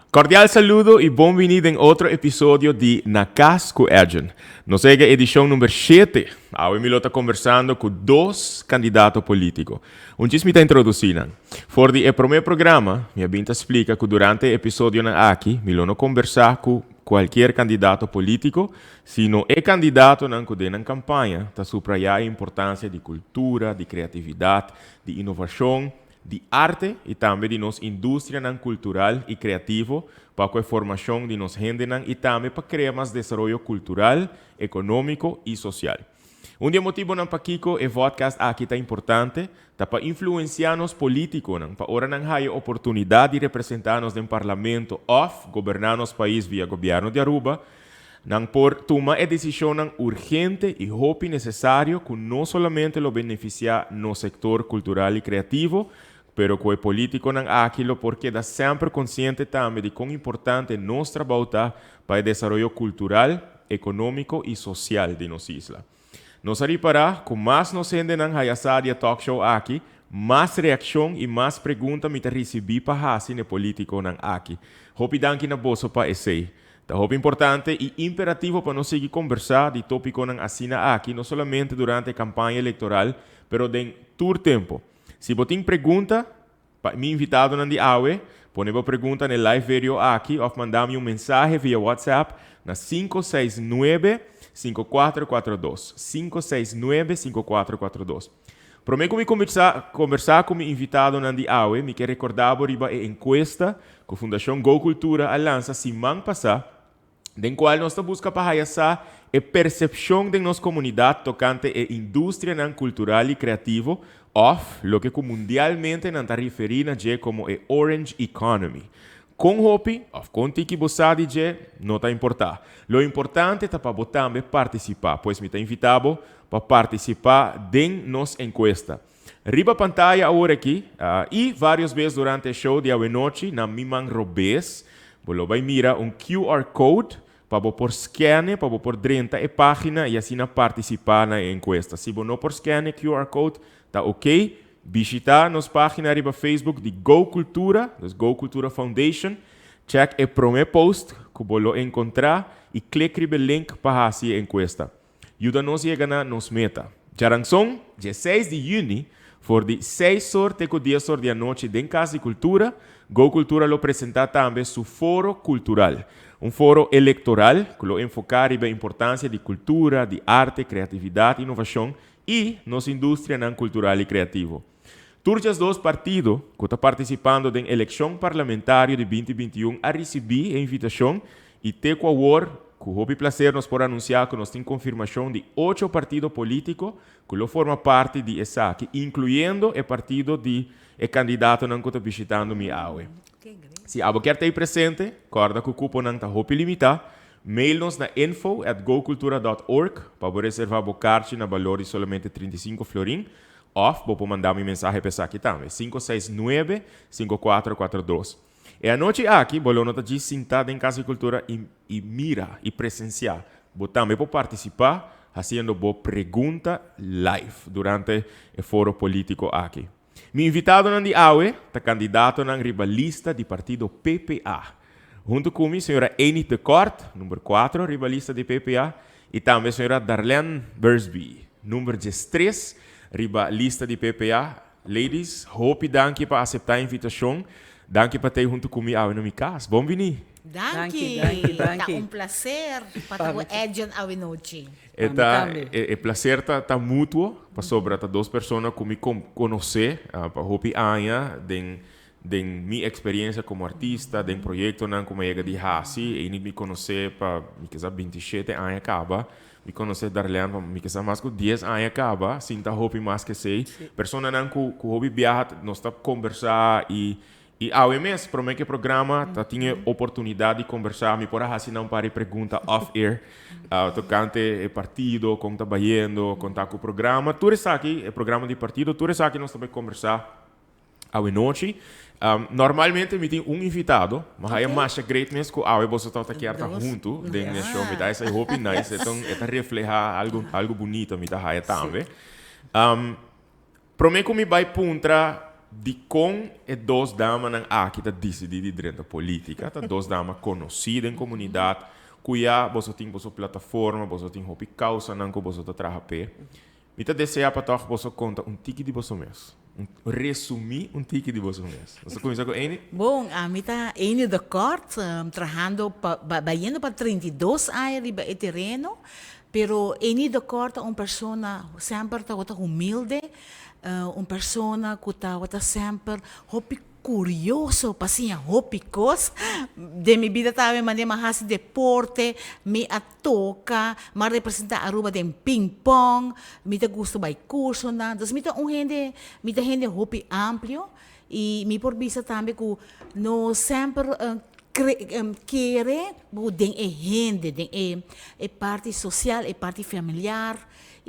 Cordial saludo y bon bini den otro episodio di Na Cas cu Edjean. Nos a yega edicion number 7. Awe mi lo ta conversando cu dos candidato politico. Un djis mi ta introduci nan. For di e prome programa, mi a bin ta splica cu durante e episodionan aki mi lo no conversa cu cualkier candidato politico, sino e candidatonan cu den nan campaña ta subraya e importancia di cultura, di creatividad, di innovacion, di arte y tambe di nos industrianan cultural y creativo pa cu e formacion di nos hendenan y tambe pa crea mas desaroyo cultural, economico y social. Un di e motibonan pakico e vodcast aki ta importante ta pa influencia nos politiconan pa ora nan haya oportunidad di representa nos den parlamento of goberna nos pais via gobierno di Aruba, Nan por tuma e decisionnan urgente y hopi necesario cu no solamente lo beneficia nos sector cultural y creativo, pero cu e politiconan aki lo por keda semper consciente tambe di con importante nos trabou ta pa e desaroyo cultural, economico y social di nos isla. Nos a ripara cu mas nos hendenan haya sa di e talkshow aki, mas reaccion y mas pregunta mi ta ricibi pa haci n'e politiconan aki. Hopi danki na boso pa esey. Ta hopi importante y imperativo pa nos sigui combersa di topiconan asina aki no solamente durante e campaña electoral, pero den tur tempo. Si bo tin pregunta pa mi invitadonan di awe, pone bo pregunta n'e live video aki of manda mi un mensahe via WhatsApp na 569 5442, 569 5442. Prome ku mi kombersa kombersa ku mi invitadonan di awe, mi ke rekorda bo riba e enkuesta ku Fundashon Go Kultura a lansa siman pasá, den kual nos ta buska pa haya sa e persepshon den nos komunidat tokante e industrianan kultural i kreativo òf loke ku mundialmente nan ta referí na dje komo e Orange Economy. Kon hopi òf kon tiki bo sa di dje no ta importá. Lo importante ta pa bo tambe partisipá, pues mi ta invitá bo pa partisipá den nos enkuesta. Riba pantaya awor aki, i vários bes durante e show di awenochi na mi man robes, bo lo bai mira un QR code pa bo por scan'e pa bo por drenta e página i asina partisipá na e enkuesta. Si bo no por scan e QR code, ta ok. Bishitá nos página riba Facebook di Go Cultura, dus Go Cultura Foundation. Check e promé post ku bo lo enkontrá i klik riba e link pa hasi e enkuesta. Yuda nos yega na nos meta. Djaranson, dieseis di yüni, for di seis or te ku dies or di anochi den Kas di Kultura, Go Kultura lo presentá tambe su Foro Kultural, un foro elektoral ku lo enfoká riba e importansia di kultura, di arte, kreatividat, inovashon i nos industrianan kultural i kreativo. Tur djesdos partido ku ta partisipando den elekshon parlamentario di 2021 a risibí e invitashon i te ku awor ku hopi plaser nos por anunsiá ku nos tin konfirmashon di ocho partido polítiko ku lo forma parti di esaki, inkluyendo e partido di e kandidatonan ku ta bishitando mi awe. Si abo kier ta ei presente, kòrda ku kuponan ta hopi limitá. Mail nos na info at gocultura dot org pa bo reservá bo karchi na balor di solamente 35 florin. Òf bo por manda mi mensahe pa esaki tambe, 569 5442. E anochi aki bo lo no ta djis sintá den Kas di Kultura i i mira i presensiá. Bo tambe por partisipá hasiendo bo pregunta live durante e foro polítiko aki. Mi invitadonan di awe ta kandidatonan riba lista di partido PPA. Huntu ku mi señora Enid de Kort, number kuatro riba lista di PPA, i tambe señora Darlene Bursby, number 13 riba lista di PPA. Ladies, hopi danki pa aseptá e invitashon. Danki pa tei huntu ku mi awe na mi kas. Bon bini! Danki! Danki, danki. Ta un placer pa ta ku Edjean awe nochi. E ta, e placer ta ta mutuo, pasobra ta dos persona ku mi konosé pa hopi aña den Den mi experiencia como artista, den proyectonan cu mi a yega di haci, Enid mi conoce pa mi kesa 27 aña caba, mi conoce Darlene pa mi kesa mas cu 10 aña caba, sin ta hopi mas cu esey. Personanan cu cu hopi biaha nos ta conversa y y awe mes prome cu e programa ta tin e oportunidad di conversa, mi por a haci nan un par di pregunta off air tocante e partido, con ta bayendo, con ta cu programa, tur esaki, e programa di partido, tur esaki nos ta bay conversa. Awe nochi. Normalmente mi tin un invitado, ma haya masha great mes ku awe boso tabata kier ta huntu den e show. Mi ta esei hopi nice, e ta e ta refleha algo algo bunito mi ta haya tambe. Prome ku mi bai puntra. dikon e dos damanan aki ta disidí di drenta polítika. Ta dos dama konosí den komunidat, ku ya boso tin boso plataforma, boso tin hopi kausanan ku boso ta traha p'e. Mi ta deseá pa tòg boso konta un tiki di boso mes. Un resumí un tiki di boso mes. Nos ta kuminsá ku Eny. Bon, ami ta Eny de Kort, trahando pa, bayendo pa 32 aña riba e tereno, pero Eny de Kort ta un persona semper tabata humilde, un persona ku tabata semper hopi curioso pa siña hopi cos. Den mi bida tambe manera mi a haci deporte, mi a toca, mi a representa Aruba den ping pong, mi ta gusta bay cursonan. Dus mi ta un hende, mi ta hende hopi amplio y mi por bisa tambe cu no semper kere den e hende, den e parti social, e parti familiar.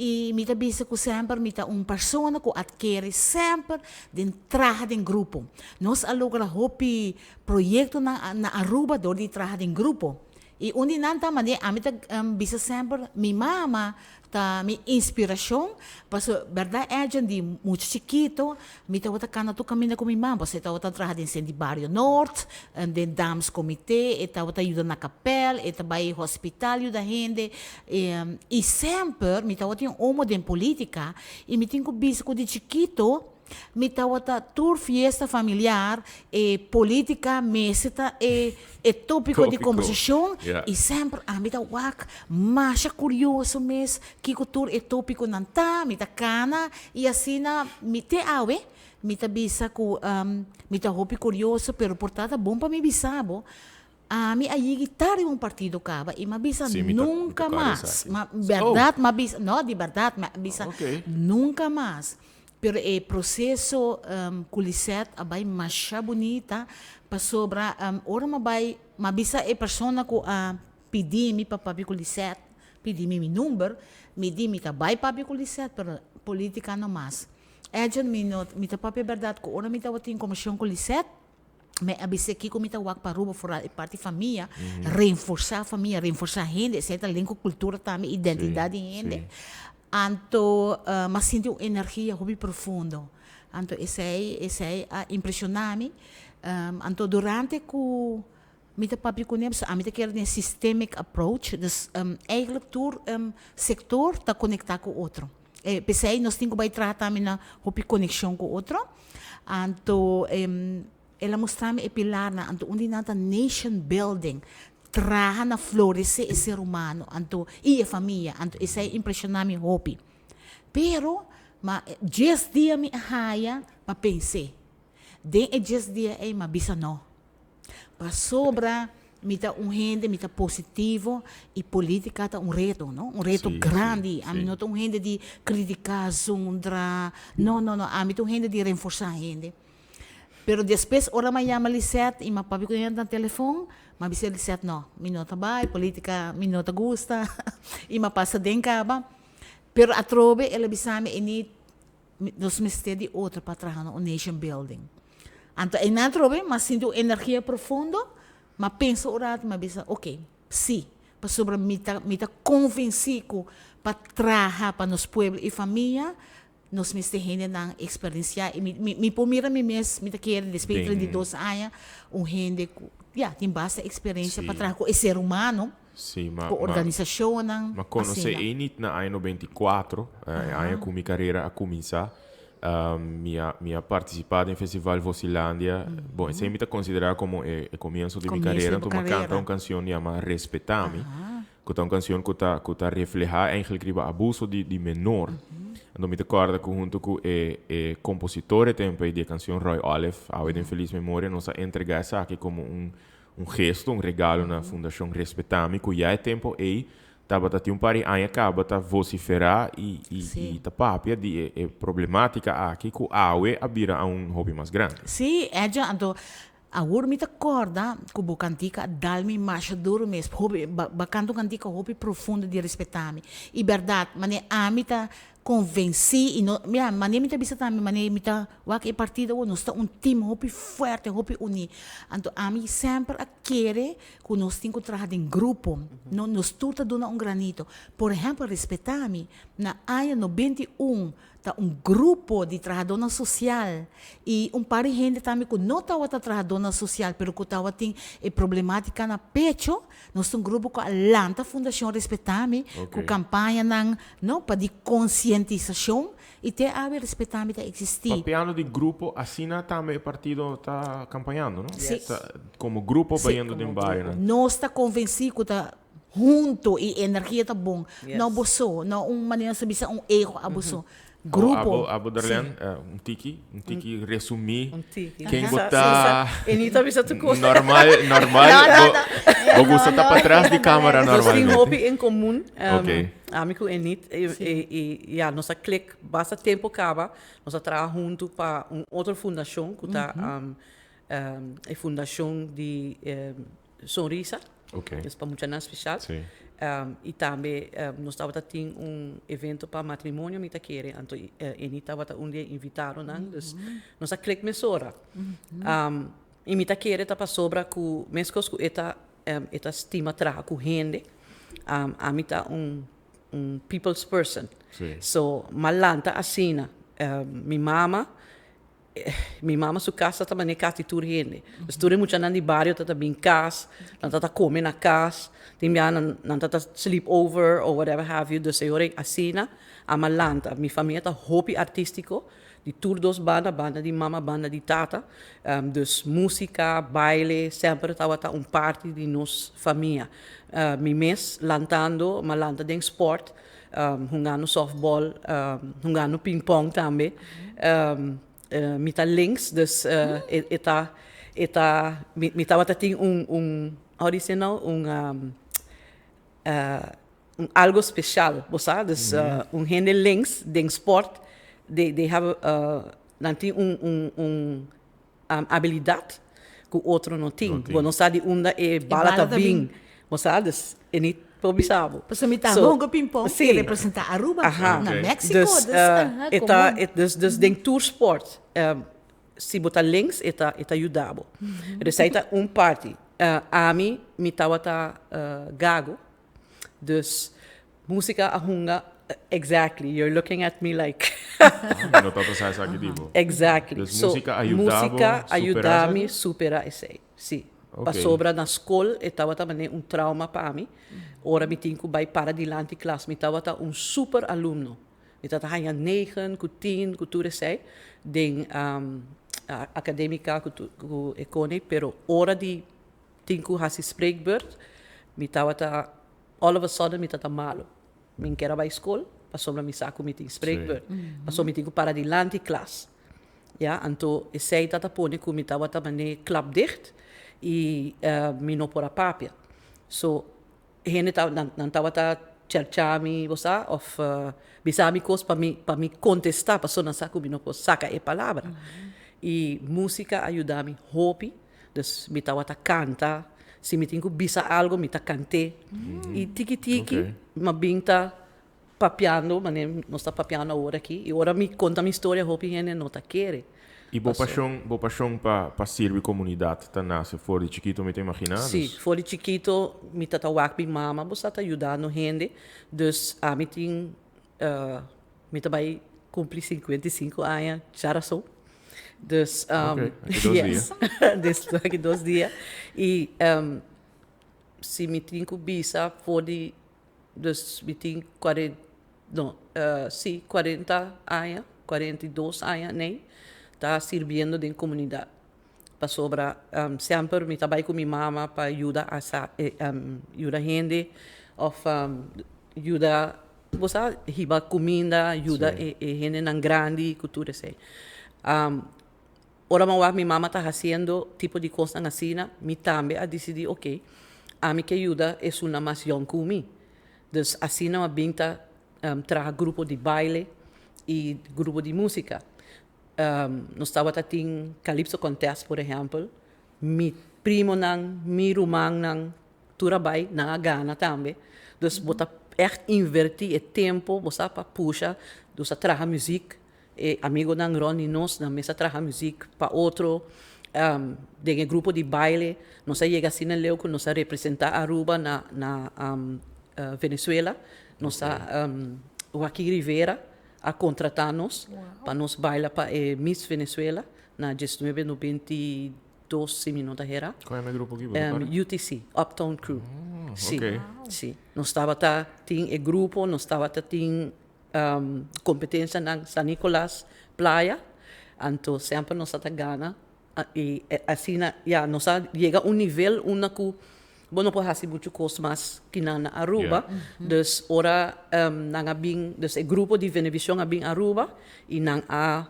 I mi ta bisa ku semper mi ta un persona ku a kere semper den traha den grupo. Nos a logra hopi proyektonan na Aruba dor di traha den grupo. I un di nan ta manera ami ta bisa semper mi mama ta mi inspirashon pasobra bèrdat Edjean di mucha chikito Mi tabata cana tur caminda cu mi mama, pasobra e tabata traha den Senti Bario Noord, den Dames Comité, e tabata yuda na kapel, e ta bay hospital yuda hende, y semper mi tabatin un omo den politica y mi tin cu bisa cu di chikito mi tabata tur fiesta familiar e politica mester ta e E tópiko di kombersashon i semper ami ta wak masha kurioso mes kiko tur e tópikonan ta, mi ta kana i asina mi te awe mi ta bisa ku mi ta hopi kurioso pero por ta ta bon pa mi bisa bo ami a yigi ta riba un partido kaba i mi a bisa nunka mas, bèrdat mi a bisa no di bèrdat mi a bisa nunka mas. Pero e proceso cu Lisette a bay masha bunita pasobra ora mi a bay mi a bisa e persona cu a pidi mi pa papia cu Lisette, pidi mi mi number, mi di mi ta bay papia cu Lisette pero politica no mas. Edjean mi no mi ta papia berdad cu ora mi tabatin conversacion cu Lisette mi a bisa kico mi ta wak pa Aruba foral e parti famia, reenforsa famia, reenforsa hende, esey ta link cu cultura tambe, identidad di hende. Anto m'a sinti un energia hopi profundo. Anto esei, esei a impresiona mi. Anto durante ku mi ta papia kuné, pasobra ami ta kere den systemic approach, dus eigenlijk tur sektor ta konektá ku otro. P'esei nos tin ku bai traha tambe na hopi konekshon ku otro. Anto El a mustra mi e pilarnan, anto un di nan ta nation building, traha na floresé e ser humano, anto i e famia, anto esei impreshoná mi hopi. Pero, ma dies dia mi a haya pa pens'é. Den e dies dia ei mi a bisa no. Pasobra mi ta un hende, mi ta positivo i politica ta un reto, no? Un reto grandi. Ami no ta un hende di critica, zundra, no, no, no, ami ta un hende di renforsá hende. Pero despues ora m'a yama Lisette y m'a papia cu ella na telefon, m'a bisa Lisette no, mi no ta bay, politica mi no ta gusta y m'a pasa den caba. Pero atrobe el a bisa mi, Enid, nos mester di otro pa traha na un nation building. Anto eynan atrobe m'a sinti un energia profundo, m'a pensa un rato y m'a bisa ok, si, pasobra mi ta mi ta convenci cu pa traha pa nos pueblo y famia, Nos mester hendenan experiencia y mi mi mi por mira mi mes mi ta kere despues di 32 aña un hende cu ya tin basta experiencia pa traha cu e ser humano Sí, ma cu organisacionnan ma conoce asina. Enid na aña 94, e aña cu mi carera a cuminsa. Mi a mi a participa den Festival Vosilandia. Bon, esey mi ta considera como e e comienzo di mi Comienzo carera. di bo Enton mi a canta carera. un cancion yama Respetami. Ku ta un kanshon ku ta ku ta reflehá eigenlijk riba abuso di di menor. Anto mi ta kòrda ku huntu ku e e kompositor e tempu ei di e kanshon Roy Olive, awe den felis memoria, nos a entregá esaki komo un un gesto, un regalo na Fundashon Respetami ku ya e tempu ei tabata tin un par di aña kaba ta vosiferá i i i ta papia di e e problematika aki ku awe a bira aun hopi mas grandi. Sí, Edjean, anto Awor mi ta corda cu bo cantica a dal mi masha duro mes, hopi, ba, ba canta un cantica hopi profundo di respeta mi. Y berdad, mane ami ta. Konvensí i no, mira, manera mi ta bisa tambe, manera mi ta wak e partido awor, nos ta un team hopi fuerte, hopi uní. Anto ami semper a kere ku nos tin ku traha den grupo, no, nos tur ta duna un granito. Por ehèmpel, respetá mi, na aña 91 ta un grupo di trahadónan sosial i un par di hende tambe ku no tabata trahadónan sosial pero ku tabatin e problemátika na pecho, nos ta un grupo ku a lanta Fundashon Respetá Mi ku kampañanan no pa di konsientisashon i te awe Respetá Mi ta eksistí. Papiando di grupo, asina tambe e partido ta kampañando, no? Sí. Ta komo grupo bayendo den barionan. Nos ta konvensí ku ta hunto i energia ta bon. No bo so, no un manera nos ta bisa un ego abo so. Grupo. Abo, abo Darlene, un tiki, un tiki resumí. Un tiki. Ken bo ta? E ni ta bisa tur kos. Normal, normal. Bo, bo gusta ta patras di camera normalmente. Nos tin hopi en komun. Ok. Ami ku Enid i ya nos a klik basta tempu kaba. Nos a traha huntu pa un otro fundashon ku ta e fundashon di Sonrisa. Ok. Dus pa muchanan special. Sí. I tambe nos tabata tin un evento pa matrimonio mi ta kere, anto Eni tabata un di e invitadonan, dus nos a klik mesora. I mi ta kere ta pasobra ku meskos ku e ta e ta stima traha ku hende, ami ta un un people's person. Sí. So m'a lanta asina. Mi mama Mi mama su kas ta manera kas di tur hende. Dus tur e muchanan di bario ta ta bin kas, nan ta ta kome na kas, tin bia nan nan ta ta sleep over or whatever have you. Dus e ora asina a mi a lanta. Mi famia ta hopi artístiko di tur dos banda, banda di mama, banda di tata. Dus músika, baile semper tabata un parti di nos famia. Mi mes lantando, mi a lanta den spòrt. Hungando softball, hungando pingpong tambe. Mi ta links, dus e ta, e ta, mi tabata tin un, un, how do you say now, un, un algo special, bo sa? Dus un hende links den sport, they, they have, nan tin un, un, un abilidad ku otro no tin. Bo no sa di unda e bala ta bin. Bo sa, dus e nit por bisa bo. Pasobra mi tambe hunga pingpong i representa Aruba na Mexico. Dus, e ta, dus den tur sport, si bo ta links e ta, e ta yuda bo. Esei ta un parti. Ami, mi tabata gago. Dus musica a hunga exactly you're looking at me like. Ah, mi no tabata sa esaki di bo. Exactly. Dus musica a yuda bo So musica a supera yuda esaki? mi supera esei, si. Ok. Pasobra na skol e tabata manera un trauma pa mi. Ora mi tin ku bai para dilanti klas mi tabata un super alumno. Mi tabata haña negen ku tien ku tur esei den akademika ku tur ku e kone pero ora di tin ku hasi spreekbeurt mi tabata all of a sudden mi tabata malo. Mi n'ker a bai skol pasobra mi sa ku mi tin spreekbeurt. Pasobra mi tin ku para dilanti klas. Ya, anto esei tabata pone ku mi tabata manera klap dicht i mi no por a papia. So hende ta nan tabata chercha mi bo sa of bisa mi kos pa mi pa mi kontestá pasobra nan sa ku mi no por saka e palabra. I músika a yuda mi hopi. Dus mi tabata kanta, si mi tin ku bisa algu mi ta kant'é. I tiki tiki mi a bin ta papiando manera nos ta papiando awor aki. I ora mi konta mi storia hopi hende no ta kere. I bo pashon, bo pashon pa pa sirbi komunidat ta nase for di chikito mi ta imaginá? Si, for di chikito mi ta ta wak mi mama bo sa ta yudando hende. Dus ami tin Mi ta bai cumpli 55 aña djarason. Dus, um, okay, aki dos yes. dia. Dus aki dos dia. I si mi tin ku bisa for di, dus mi tin kuaren, no, si, 40 aña, 42 aña, nee, ta sirbiendo den komunidat. Pasobra semper mi ta bai ku mi mama pa yuda asa, yuda hende òf yuda Bo sa hiba kuminda, yuda e hendenan grandi ku tur esei. Ora mi a wak mi mama ta hasiendo tipo di kosnan asina, mi tambe a disidí oke, ami ke yuda esunnan mas yòn ku mi. Dus asina mi a bin ta traha grupo di baile i grupo di músika. Nos tabata tin Calypso Contest por ehèmpel, mi primonan, mi rumannan, Tur a bai, nan a gana tambe. Dus bo ta echt inverti e tempo, bo sa, pa pusha, nos a traha muziek, e amigonan rond di nos, nan mes a traha muziek pa otro, den e grupo di baile, nos a yega asina leu cu nos a representa Aruba na na Venezuela, nos a Joaquin Rivera a contrata nos pa nos baila pa e Miss Venezuela na diesnuebe 92 si mi no ta hera. Cual e grupo aki bo ta para? UTC, Uptown Crew. Si, ok. si. Nos tabata tin e grupo, nos tabata tin competencia na San Nicolas Playa, anto semper nos ta gana y asina ya nos a yega un nivel unda cu bo no por haci mucho cos mas ki nan na Aruba, dus ora nan a bin, dus e grupo di Venevision a bin Aruba y nan a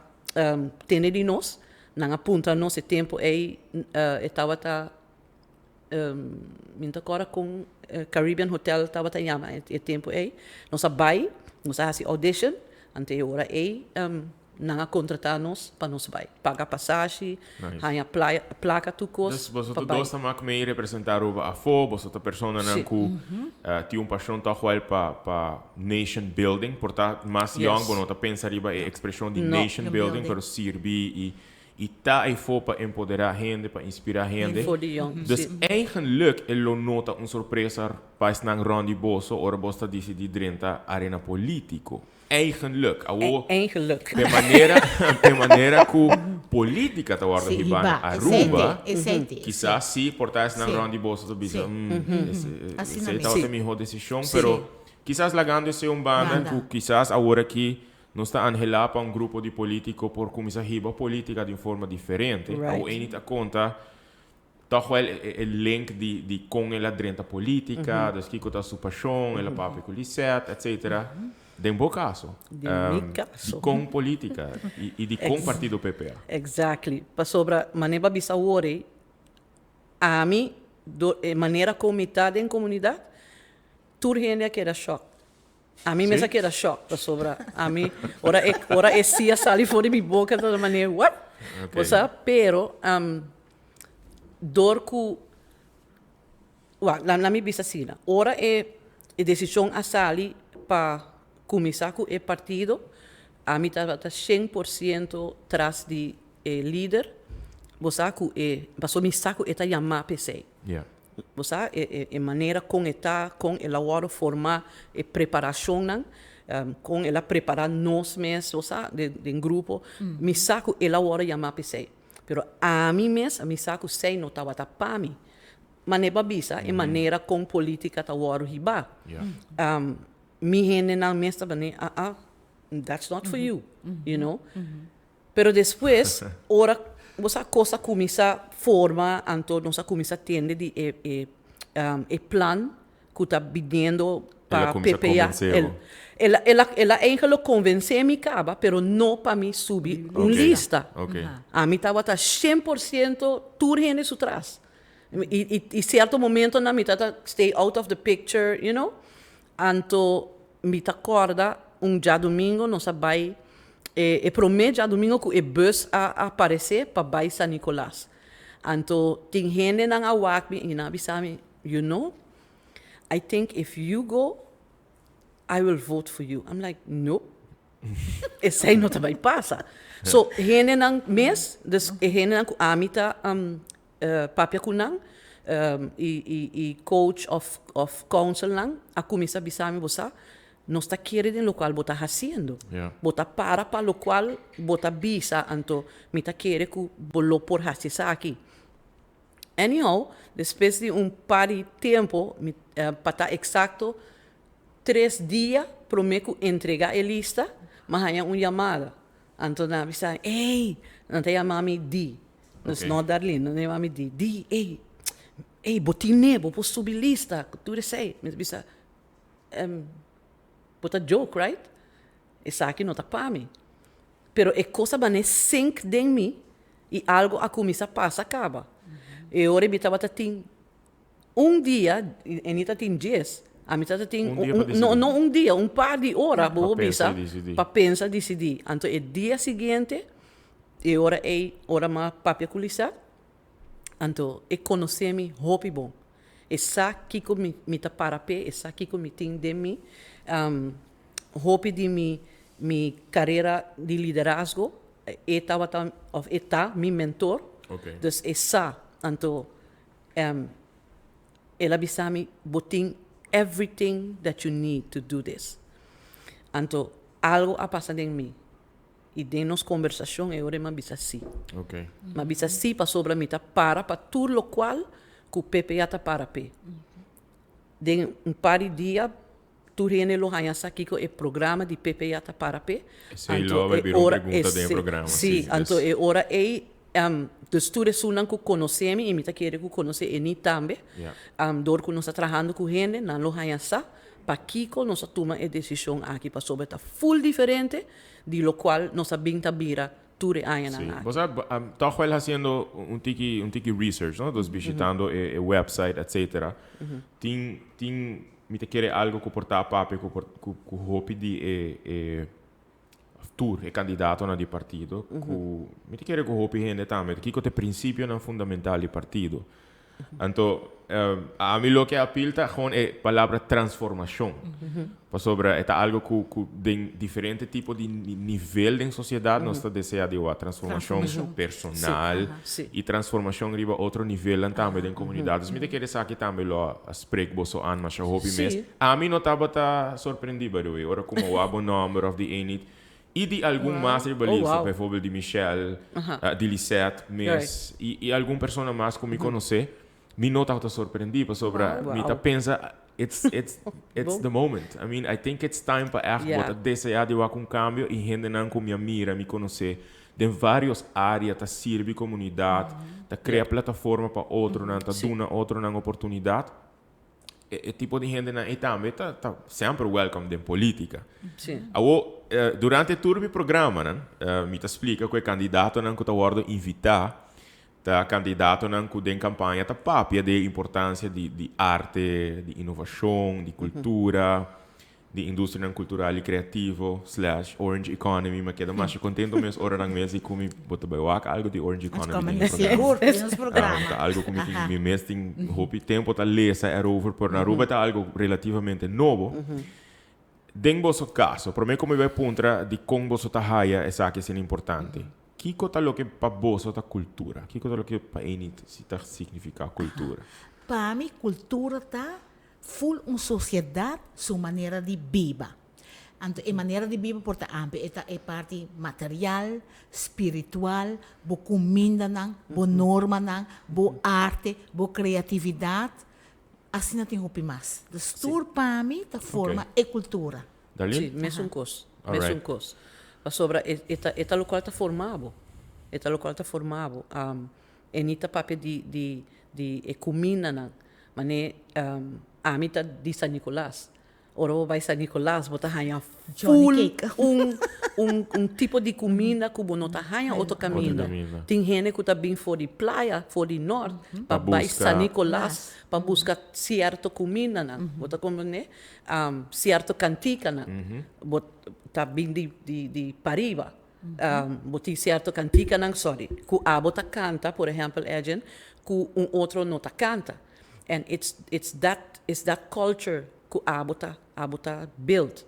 tene di nos, nan a puntra nos e tempo ey e tabata Mi no ta kòrda kon Caribbean Hotel tabata yama e tempu ei. Nos a bai, nos a hasi audition, anto e ora ei nan a kontratá nos pa nos bai. Paga pasashi, haña plaka tur kos Dus boso pa tur bai. dos ta mak mee representá Aruba afó, boso ta personanan ku tin un pashon tòg wèl pa pa nation building. Por ta mas yòn bo no ta pensa riba e ekspreshon di nation building, pero sirbi i I ta eyfo pa empoderá hende, pa inspirá hende. For di yòn, Dus si. eigenlik e lo no ta un sorpresa pa esnan rònt di boso ora bos ta disidí drenta arena polítiko. Eigenlik. Awor, Eigenlik. p'e manera, p'e manera ku polítika ta wòrdu Sí, hibá na hiba. Esei Aruba, te, esei te, kisas sí. sí por ta esnan Sí. rònt di boso ta bisa, Sí. mm, ese, Asina esei mes. tabata Sí. e mihó desishon, Sí. pero kisas lagando esei un banda Banda. ku kisas aworakí Nos ta anhelá pa un grupo di polítiko por kuminsá hiba polítika di un forma diferente. Awo Eni ta konta tòg wèl e link di di kon el a drenta polítika, dus kiko ta su pashon, el a papia ku Lisette, etsetera. Den bo kaso, Den mi kaso. dikon polítika i dikon partido PPA? Exactly. Pasobra manera bo a bisa awor ei, ami, do e manera kon mi ta den komunidat, tur hende a keda shòk. Ami mes a keda shock pasobra ami ora e ora e si a sali for di mi boca ta manera what? Bo sa? Pero dor ku wak laat mi bisa asina ora e e decision a sali pa cuminsa cu e partido ami tabata 100% tras di e lider bo sa cu e pasobra mi sa cu e ta yama p'esey. Bo sa, e manera kon e ta, kon el a wòrdu formá, e preparashonnan, kon el a prepará nos mes, bo sa, den grupo. Mi sa ku el a wòrdu yamá p'esei. Pero ami mes, mi sa ku esei no tabata pa mi. Manera bo a bisa, e manera kon polítika ta wòrdu hibá. Mi hendenan mes ta bini, ah ah, that's not for you, you know. Pero despues, ora bo sa kos a kuminsá forma, anto nos a kuminsá tende di e e e plan ku ta biniendo El a pa kuminsá PPA. konvensé El bo. el a el a el a eigenlik konvensé mi kaba, pero no pa mi subi un Oké, lista. oké. Ami tabata 100% tur hende su tras. I i i sierto momentonan mi tabata stay out of the picture, you know. Anto mi ta kòrda un djadumingo nos a bai e e promé djadumingo ku e bus a aparesé pa bai San Nicolas. Anto tin hendenan a wak mi i nan a bisa mi, You know, I think if you go, I will vote for you. I'm like, Nope, esei no ta bai pasa. So hendenan mes, dus e hendenan ku ami ta Papia ku nan i coach of counselnan a kuminsá bisa mi, Bo sa, nos ta kere den lokual bo ta hasiendo. Bo ta para pa lokual bo ta bisa, anto mi ta kere ku bo lo por hasi esaki. Anyhow, despues di un par di tempu, mi pa ta eksakto, tres dia promé ku entregá e lista, mi a haña un yamada. Anto nan a bisa, Ey! Nan ta yama mi Di. Nos no Darlene, nan ta yama mi Di. Di, ey, ey, bo tin ne, bo por subi lista ku tur esei. Mi ta bisa, Bo ta joke, right? Esaki no ta pa mi. Pero e kos a bane sink den mi i algo a kuminsá pasa kaba. E ora mi tabata tin Un dia, e ni ta tin djes, ami ta ta tin Un dia pa un, no, disidí. no un dia, un par di ora, bo Pa por pensa bisa, i disidí. pa pensa, disidí. Anto e dia siguiente, e ora ei, ora m'a papia ku Lisa, anto e konosé mi hopi bon. E sa kiko mi mi ta para p'e, e sa kiko mi tin den mi. Hopi di mi mi karera di liderazgo e tabata òf e ta mi mentor. Dus e sa. Anto el a bisa mi, bo tin everything that you need to do this. Anto algo a pasa den mi. I den nos kombersashon e ora e m'a bisa sí. M'a bisa sí pasobra mi ta para pa tur lokual ku PPA ta para p'e. Den un par di dia tur hende lo haña sa kiko e programa di PPA ta para p'e. Esei lo bai bira un pregunta den e programa. Sí, anto e ora ei, dus tur esunnan ku konosé mi i mi ta kere ku konosé Eni tambe, dor ku nos ta trahando ku hende, nan lo haña sa pakiko nos a tuma e desishon aki pasobra ta ful diferente di locual nos a bin ta bira tur e añanan Sí. aki. Bo sa, toch wel haciendo un tiki, un tiki research, no? Dus bishitando e, e website, etcetera. Tin, tin, mi ta kere algo cu por ta papia cu por, cu, cu hopi di e, e tur e candidatonan di partido, cu mi ta kere cu hopi hende tambe, kico ta e principionan fundamental di partido. Anto, ami loke a apil ta gewoon e palabra transformacion. Pasobra e ta algo cu cu den diferente tipo di nivel den sociedad nos ta desea di wak. Transformacion personal y transformacion riba otro nivelnan tambe den comunidad. Dus mi ta kere esaki tambe lo a spreek boso an masha hopi mes. Ami no tabata sorprendi by the way ora cu mi a wak bo nomber of di Enid. I di algun mas riba lista, bijvoorbeeld di Michelle, di Lisette mes, i algun persona mas ku mi konosé, mi no tabata sorprendí pasobra mi ta pensa it's it's it's the moment. I mean, I think it's time pa ègt bo ta deseá di wak un kambio i hendenan ku mi a mira, mi konosé den vários área ta sirbi komunidat, ta krea plataforma pa otronan, ta duna otronan oportunidat. E tipo di hendenan ei tambe ta ta semper welcome den politica. Sí. Awo, durante tur mi programanan, mi ta splica cu e candidatonan cu ta wordo invita ta candidatonan cu den campaña ta papia di e importancia di di arte, di innovacion, di cultura. Di industrianan cultural y creativo slash orange economy. Mi a keda masha contento mes ora nan mes di cu mi bo ta bay wak algo di orange economy den e programa. Sigur, den nos programa. Ta algo cu mi tin, mi mes tin hopi tempo ta lesa erover, pero na Aruba ta algo relativamente nobo. Den boso caso, prome cu mi bay puntra di con boso ta haya esaki asina importante, kico ta loke pa boso ta cultura? Kico ta loke pa Enid si ta significa cultura? Pa mi cultura ta Ful un sosiedat su manera di biba. Anto e manera di biba por ta ampio, e ta e parti material, spiritual, bo kumindanan, bo normanan, bo arte, bo kreatividat, asina tin hopi mas. Dus tur pa mi ta forma e kultura. Darlene? Sí, mesun kos, mesun kos. Pasobra e ta e ta lokual ta forma bo, e ta lokual ta forma bo. E ni ta papia di di di e kumindanan. Mane ami ta di San Nicolas. Ora bo bai San Nicolas bo ta haña full un un un tipo di kuminda ku bo no ta haña otro kaminda. Tin hende ku ta bin for di playa, for di nort pa bai San Nicolas pa buska sierto kumindanan. Bo ta komprende? Sierto kantikanan bo ta bin di di di pariba. Bo tin sierto kantikanan, sorry, ku abo ta kanta, por ehèmpel Edjean, ku un otro no ta kanta. And it's it's that it's that culture ku abo ta abo ta build.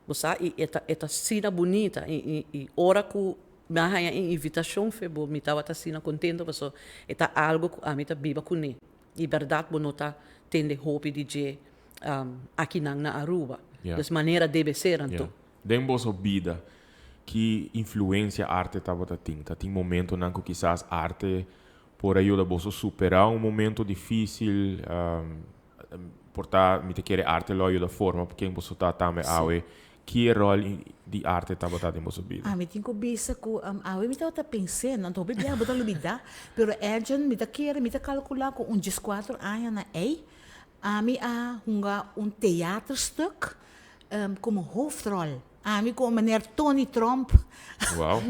Bo sa? I e ta e ta asina bunita. I i i ora ku mi a haña e invitashon fe bo mi tabata asina kontento pasobra e ta algu ku ami ta biba kuné. I bèrdat bo no ta tende hopi di dje akinan na Aruba. Dus manera debe ser anto. Den boso bida, ki influencia arte tabata tin? Ta tin momentonan ku kisas arte por a yuda boso superá un momento difísil? Por ta, mi ta kere arte lo a yuda forma ken boso ta tambe awe. Ki e ròl di arte tabata den boso bida? Ami tin ku bisa ku awe mi tabata pens'é, no ta hopi biaha bo ta lubidá, pero Edjean mi ta kere, mi ta kalkulá ku un dieskuater aña na ei, ami a hunga un teaterstuk Como hoofdrol. Ami cu meneer Tony Tromp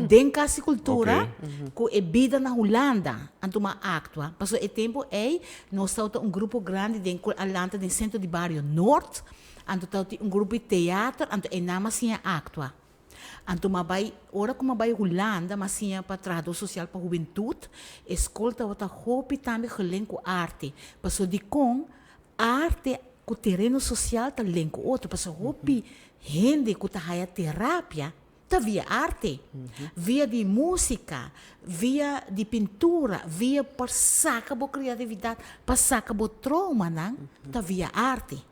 den Cas di Cultura cu e bida na Hulanda anto m'a actua. Pasobra e tempo ey nos tawata un grupo grandi den cu a lanta den Centro di Bario Noord, anto tawata un grupo di teater, anto eynan m'a siña actua. Anto m'a bay, ora cu m'a bay Hulanda m'a siña pa trahador social pa hubentud, e scol tawata hopi tambe gelink cu arte. Pasobra dicon? Arte ku tereno sosial ta link ku otro, pasobra hopi hende ku ta haya terapia ta via arte, via di músika, via di pintura, via pa saka bo kreatividat, pa saka bo troumanan, ta via arte.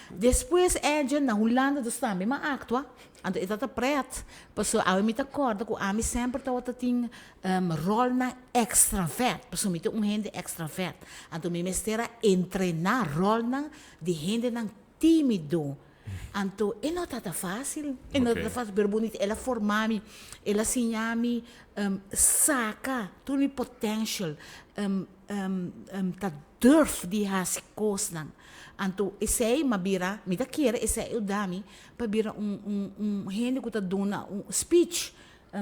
Despues Edjean na Hulanda dus tambe m'a aktua, anto e tabata pret, pasobra awe mi ta kòrda ku ami semper tabata tin ròlnan ekstravèrt, pasobra mi ta un hende ekstravèrt, anto mi mester a entrená ròlnan di hendenan tímido, anto e no tabata fásil, e no tabata fásil, pero bunita el a forma mi, el a siña mi saka tur mi potential, ta durf di hasi kosnan. Anto esei m'a bira, mi ta kere esei a yuda mi pa bira un un un hende ku ta duna un speech,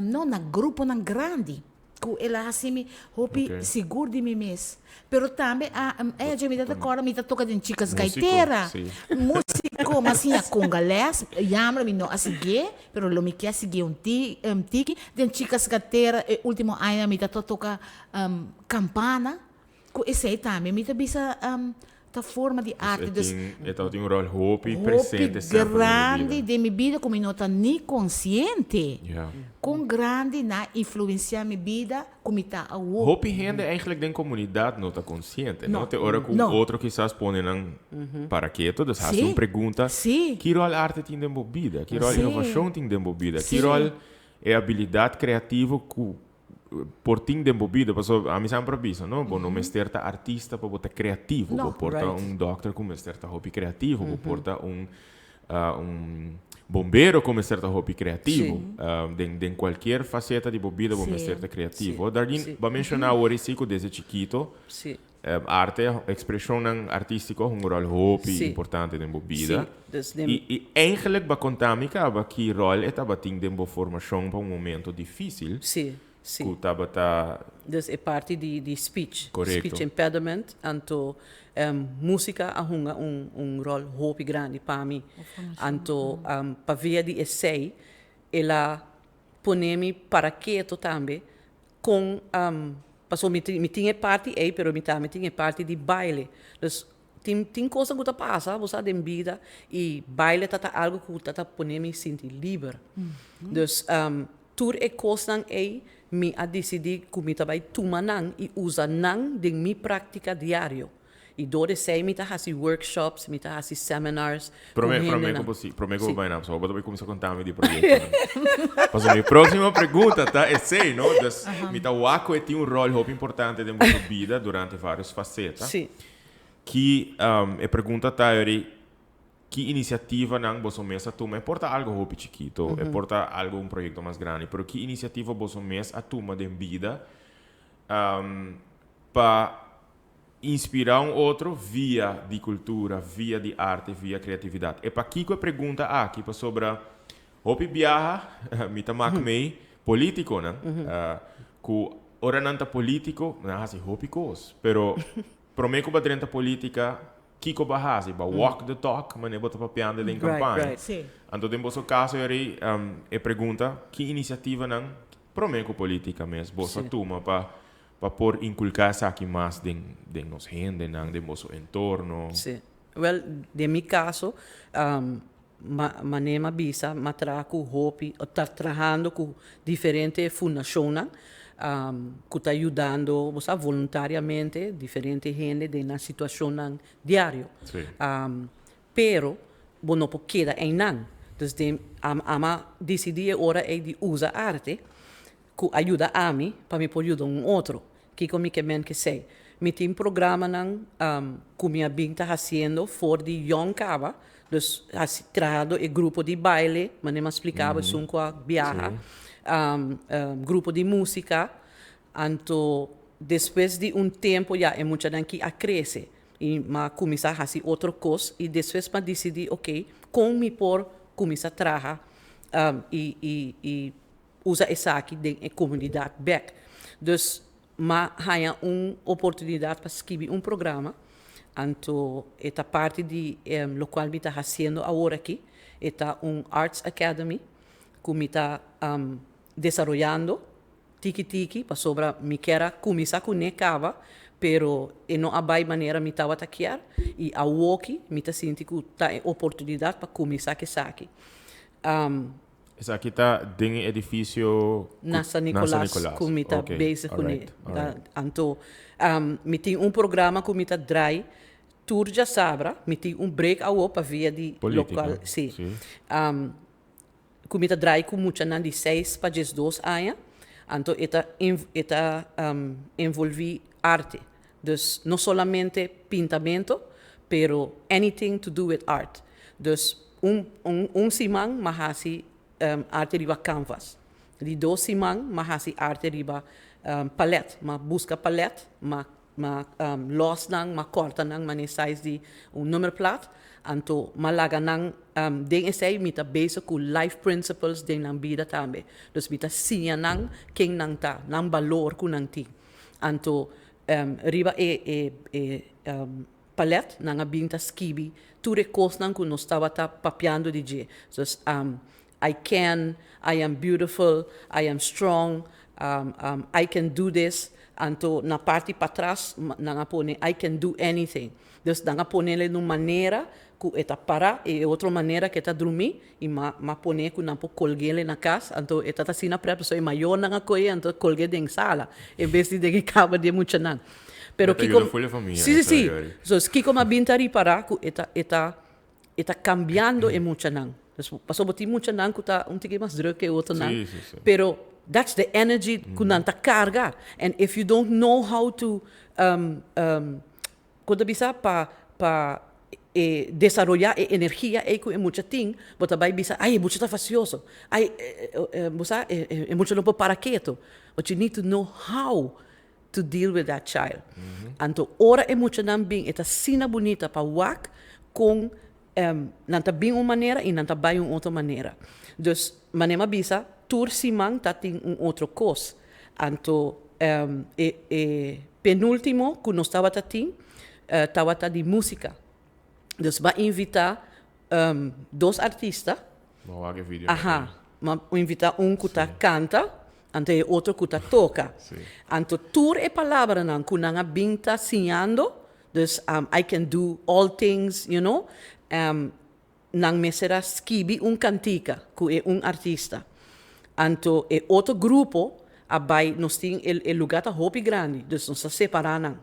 no na gruponan grandi, ku el a hasi mi hopi sigur di mi mes. Pero tambe a e mi ta kòrda mi ta toka den Chicas Gaitera, músiko, m'a siña konga lès, yamber mi no a siguié, pero lo mi ke a siguié un tiki. Den Chicas Gaitera e último aña mi ta toka kampana. Ku esei tambe mi ta bisa ta forma di arte. Dus e tabatin un ròl hopi presente semper den bo bida. Hopi grandi den mi bida ku mi no ta ni konsiente kon grandi nan a influensiá mi bida ku mi ta awor. Hopi hende eigenlijk den komunidat no ta konsiente, no? Te ora ku un otro kisas pone nan para keto, dus hasi un pregunta, ki ròl arte tin den bo bida? Ki ròl inovashon tin den bo bida? Ki ròl e abilidat kreativo ku por tin den bo bida, pasobra ami semper a bisa, no, bo no mester ta artista pa bo ta creativo, bo por ta un dokter cu mester ta hopi creativo, bo por ta un un bombero cu mester ta hopi creativo, den den cualkier faceta di bo bida bo mester ta creativo. Darlene, bo a menciona awor esi cu desde chikito Arte, expresionnan artistico hunga un rol hopi importante den bo bida. Y y eigenlijk bo a conta mi caba ki rol e tabatin den bo formacion pa un momento dificil cu tabata. Dus e parti di di speech. Correcto. Speech impediment, anto musica a hunga un un rol hopi grandi pa mi. Anto pa via di esey el a pone mi para keto tambe Con pasobra mi tin mi tin e parti ey pero mi tambe tin e parti di baile. Dus tin tin cosnan cu ta pasa bo sa den bida y baile ta ta algo cu ta ta pone mi sinti liber. Dus tur e cosnan ey mi a dicidi cu mi ta bay tuma nan y usa nan den mi practica diario. Y door esey mi ta haci workshops, mi ta haci seminars cu Prome, prome hendenan. cu bo si, prome cu bo Si. bay na, pasobra bo ta bay cuminsa conta mi di proyectonan. Pasobra mi proximo pregunta ta esey, no? Dus mi ta wak cu e tin un rol hopi importante den boso bida durante varios faceta. Si. Ki, e pregunta ta yori, ki iniciativanan boso mes a tuma? E por ta algo hopi chikito, e por ta algo un proyecto mas grandi, pero ki iniciativa boso mes a tuma den bida, pa Inspirá un otro via di kultura, via di arte, via kreatividat. E pakiko e pregunta aki? Pasobra hopi biaha mi ta mak mei politikonan ku ora nan ta politiko nan a hasi hopi kos, pero promé ku bo a drenta politika kiko bo a hasi? Bo a walk the talk manera bo ta papiando den kampaña? Anto den boso kaso yori e pregunta ki inisiativanan promé ku politika mes boso a tuma pa Pa por inculca esaki mas den den nos hendenan, den boso entorno. Sí. Wel, den mi caso, ma manera mi a bisa, mi a traha cu hopi, o ta trahando cu diferente fundacionnan cu ta yudando, bo sa, voluntariamente diferente hende den nan situacionnan diario. Sí. Pero, bo no por keda einan. Dus den, ami a dicidi e ora ei di usa arte ku a yuda ami pa mi por yuda un otro. Kiko mi ke men kesei? Mi tin programanan ku mi a bin ta hasiendo for di yòn kaba, dus hasi trahando e grupo di baile, manera mi a splika bo esun ku a biaha, grupo di músika, anto despues di un tempu ya e muchanan ki a krese i mi a kuminsá hasi otro kos i despues mi a disidí oke kon mi por kuminsá traha i i i usa esaki den e komunidat bèk. Dus m'a haña un oportunidat pa skibi un programa, anto e ta parti di lokual mi ta hasiendo awor aki, e ta un Arts Academy ku mi ta desaroyando tiki tiki pasobra mi kier a kuminsá kuné kaba. Pero e no a bai manera mi tabata kier y awoki mi ta sinti cu ta e oportunidad pa cuminsa cu esaki. Esaki ta den e edificio Na San Nicolas cu mi ta bezig cune. Anto mi tin un programa cu mi ta draai tur djasabra, mi tin un break awo pa via di locual, si, cu mi ta draai cu muchanan di seis pa diesdos aña, anto e ta e ta envolvi arte, dus no solamente pintamento, pero anything to do with art, dus un un un siman m'a haci arte riba canvas, di dos siman m'a haci arte riba palet, m'a busca palet, m'a M'a lòs nan, m'a kòrta nan manera size di un nummerplaat, anto m'a laga nan den esei mi ta bezig ku life principles den nan bida tambe. Dus mi ta siña nan ken nan ta, nan balor ku nan tin. Anto riba e e e palet nan a bin ta skibi tur e kosnan ku nos tabata papiando di dje. Dus I can, I am beautiful, I am strong, I can do this, anto na parti patras nan a pone I can do anything. Dus nan a ponele na un manera ku e ta para i e otro manera ku e ta drumí i m'a m'a pone ku nan por kolg'ele na kas, anto e ta ta asina prèt pasobra e mayornan a kohe anto kolg'e den sala en bes di den e kama di e muchanan. Pero E ta kiko yuda full e famia si si esa si, yori. so kiko m'a bin ta ripará ku e ta e ta E ta cambiando e muchanan. Dus pasobra bo tin muchanan cu ta un tiki mas druk ke otronan. Sí, sí, sí. Pero that's the energy cu nan ta carga. And if you don't know how to, um, um, con ta bisa, pa, pa e desaroya e energia ey cu e mucha tin, bo ta bay bisa, ay e mucha ta fastioso. Ay, bo sa, e mucha no por para keto. But you need to know how to deal with that child. Anto ora e muchanan bin e ta asina bunita pa wak kon nan ta bin un manera i nan ta bai un otro manera. Dus manera mi a bisa tur siman ta tin un otro kos. Anto e e penultimo ku nos tabata tin tabata di musika. Dus bo a invita dos artista. Bo wak e video. Aha, bo a invita un ku ta kanta, anto e otro ku ta toka. Anto tur e palabranan ku nan a bin ta siñando, dus I can do all things, you know, nan mester a skibi un kantika ku e un artista. Anto e otro grupo a bai, nos tin e luga ta hopi grandi, dus nos ta separa nan.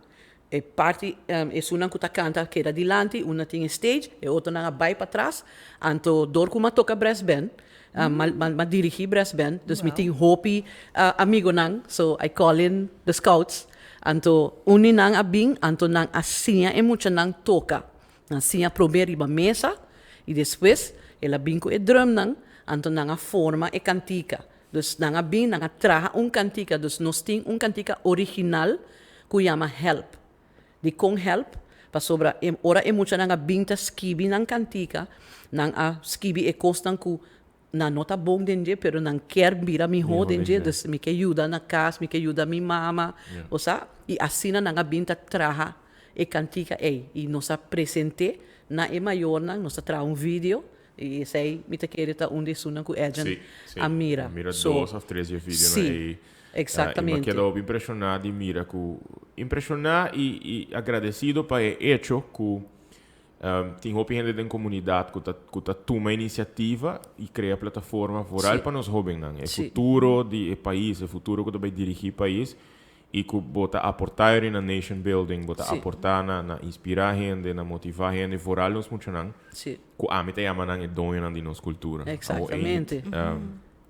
E parti esunnan ku ta kanta a keda dilanti, un a tin e stage, e otronan a bai patras. Anto dor ku mi a toka brass band, mi a dirigí brass band, dus mi tin hopi amigonan, so I call in the scouts. Anto un di nan a bin, anto nan a siña e muchanan toka. Nan siña promé riba mesa i despues el a bin ku e drumnan, anto nan a forma e kantika. Dus nan a bin, nan a traha un kantika. Dus nos tin un kantika original ku yama Help. Dikon Help? Pasobra e ora e muchanan a bin ta skibi nan kantika, nan a skibi e kosnan ku nan no ta bon den dje, pero nan kier bira mihó den dje. Dus mi ke yuda na kas, mi ke yuda mi mama, osea. I asina nan a bin ta traha e kantika ei. I nos a present'é na e mayornan, nos a traha un video. I esei mi ta kere ta un di esunnan ku Edjean a mira. A mira dos of tres di e videonan ei. Sí, exactamente. I mi a keda hopi impreshoná di mira ku, impreshoná i agradesido pa e echo ku tin hopi hende den komunidat ku ta ku ta tuma inisiativa i krea plataforma vooral pa nos hóbennan. E futuro di e pais, e futuro ku ta bai dirigí pais. I ku bo ta aportá eri na nation building, bo ta aportá na na inspirá hende, na motivá hende, vooral nos muchanan, ku ami ta yama nan e doñonan di nos kultura. Exactamente.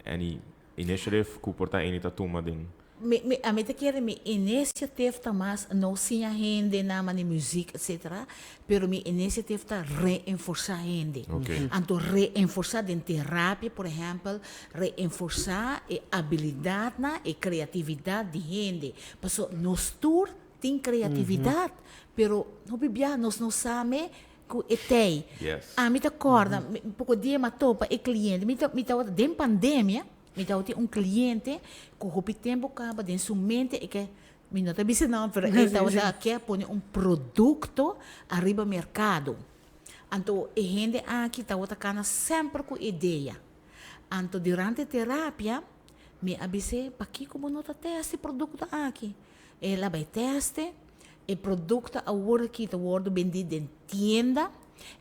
Any initiative ku por ta eni ta tuma den. Mi mi ami ta kere mi initiative ta mas no siña hende na mane muziek etcetera, pero mi initiative ta reenforsá hende. Anto reenforsá den terapia por ehèmpel, Reenforsá e abilidatnan, e kreatividat di hende. Paso nos tur tin kreatividat, pero hopi bia nos no sa me ku e tei. Ami ta kòrda, poko dia mi a topa e kliente, mi ta mi tabata den pandemia, mi tabatin un kliente ku hopi tempu kaba den su mente e ke, mi no ta bisa nòmber, pero e tabata ke pone un produkto ariba merkado. Anto e hende aki tabata kana semper ku idea. Anto durante terapia mi a bis'é, Pakiko bo no ta tèst e produkto aki? El a bai tèst e. E produkto awor aki ta wordo bendi den tienda,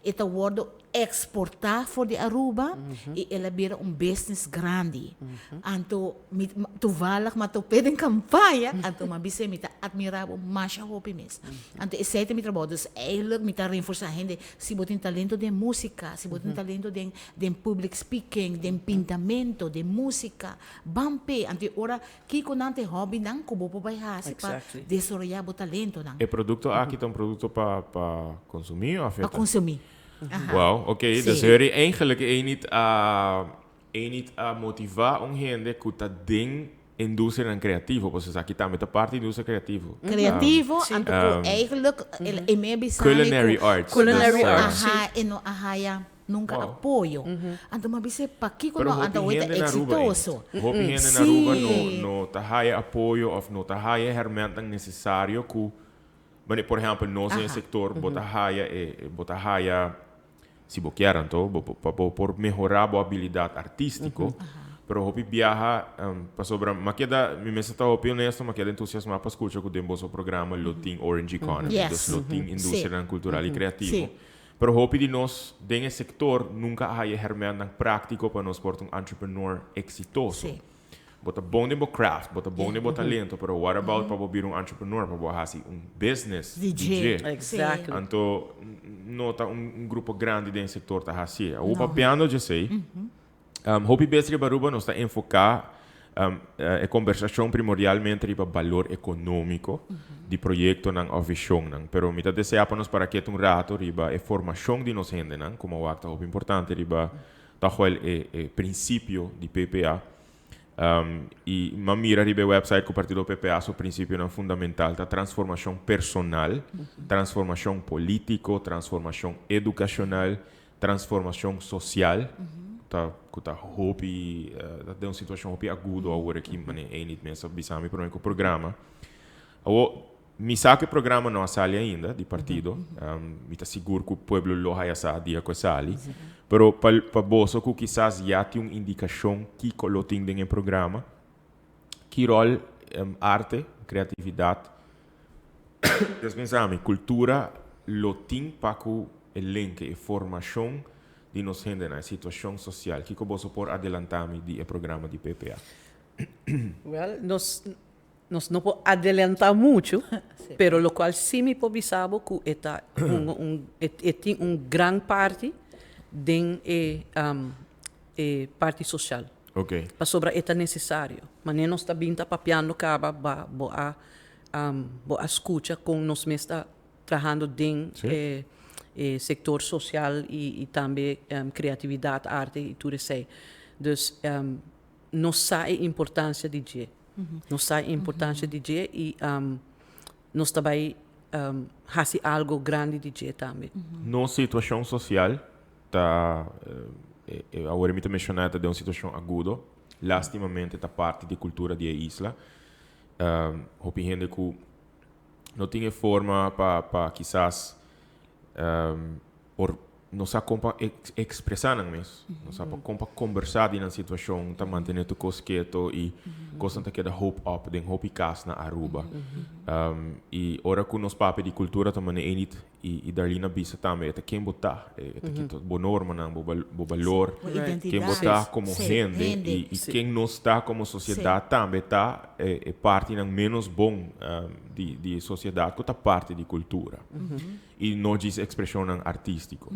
e ta wordo exporta for di Aruba y el a bira un business grandi. Anto mi toevallig m'a top'é den campaña, anto m'a bis'é mi ta admira bo masha hopi mes. Anto esei ta mi trabou. Dus eigenlijk mi ta reforsa hende, si bo tin talento den musica, si bo tin talento den den public speaking, den pintamento, den musica, ban p'e. Anto e ora Kiko nan ta e hobbynan ku bo por bai hasi pa desaroyá bo talentonan? E produkto aki ta un produkto pa pa konsumí òf e Pa ta? konsumí. Aha. Wow, oké. Sí. Dus heri eigenlijk e nit a e nit a motivá un hende ku ta den industrianan kreativo, pasobra esaki tambe ta parti di industria kreativo. Kreativo, anto ku eigenlijk el e me bisa mi ku Culinary arts. Culinary Dus, arts, sí. Aha, e no a haya. Nunca apoyo. Anto m'a bis'é pakiko Pero no hopi anta hoy ta hende na Aruba exitoso. ei. Hopi hende na Aruba no no ta haya apoyo of no ta haya e hermentnan necesario cu mane por ehempel nos den e sector bo ta haya e bo ta haya si bo kier anto bo pa bo por mehora bo habilidad artistico pero hopi biaha pasobra m'a keda mi mester ta hopi honesto m'a keda entusiasma pa scucha cu den boso programa lo tin Orange Economy dus lo tin industrianan cultural y creativo. Pero hopi di nos den e sector nunca a haya hermentnan practico pa nos por ta un entrepreneur exitoso. Bo ta bon den bo craft, bo ta bon den bo talento, pero what about pa bo bira un entrepreneur, pa bo haci un business di dje? Anto no ta un grupo grandi den e sector ta hacié. Awor papiando djesey, Hopi bes riba Aruba nos ta enfoká e kombersashon primordialmente riba balor ekonómiko di proyektonan òf vishonnan. Pero mi ta deseá pa nos para ketu un rato riba e formashon di nos hendenan, komo wak ta hopi importante riba tòg wèl e e prinsipio di PPA. I m'a mira riba e wèpsait ku Partido PPA su prinsipionan fundamental ta transformashon personal, transformashon polítiko, transformashon edukashonal, Transformacion social ta cu ta hopi ta den un situacion hopi agudo awor aki mane Enid mes a bisa mi prome cu programa. Awor mi sa cu e programa no a sali ainda di partido mi ta sigur cu pueblo lo haya sa dia cu e sali pero pa pa boso cu kisas ya tin un indicacion kico lo tin den e programa ki rol arte, creatividad Des pensa mi, cultura lo tin pa cu e lenke, e formacion di nos hendenan, e situacion social. Kico boso por adelanta mi di e programa di PPA? Well, nos nos no por adelanta mucho, pero locual si mi por bisa bo cu e ta hunga un e tin un gran parti den e e parti social. Pasobra e ta necesario. Manera nos ta bin ta papiando caba ba bo a Bo a skucha kon nos mes ta trahando den e sektor sosial i tambe kreatividat, arte i tur esei. Dus nos sa e importansia di dje. Nos sa e importansia di dje i nos ta bai hasi algo grandi di dje tambe. Nos situashon sosial ta, awor mi ta menshoná ta den un situashon agudo. Lastimamente ta parti di kultura di e isla. Hopi hende ku no tin e forma pa pa kisas por no sa kon pa ekspresá nan mes, no sa kon pa kombersá di nan situashon, ta mantené tur kos keto i kosnan ta keda hoop op den hopi kas na Aruba. I ora ku nos papia di kultura ta manera Enid I Darlene a bisa tambe, e ta ken bo ta, e ta kita bo normanan, bo bo balor, ken bo ta komo hende i i ken nos ta komo sosiedat tambe ta e partinan ménos bon di di e sosiedat ku ta parti di kultura i no djis ekspreshonnan artístiko.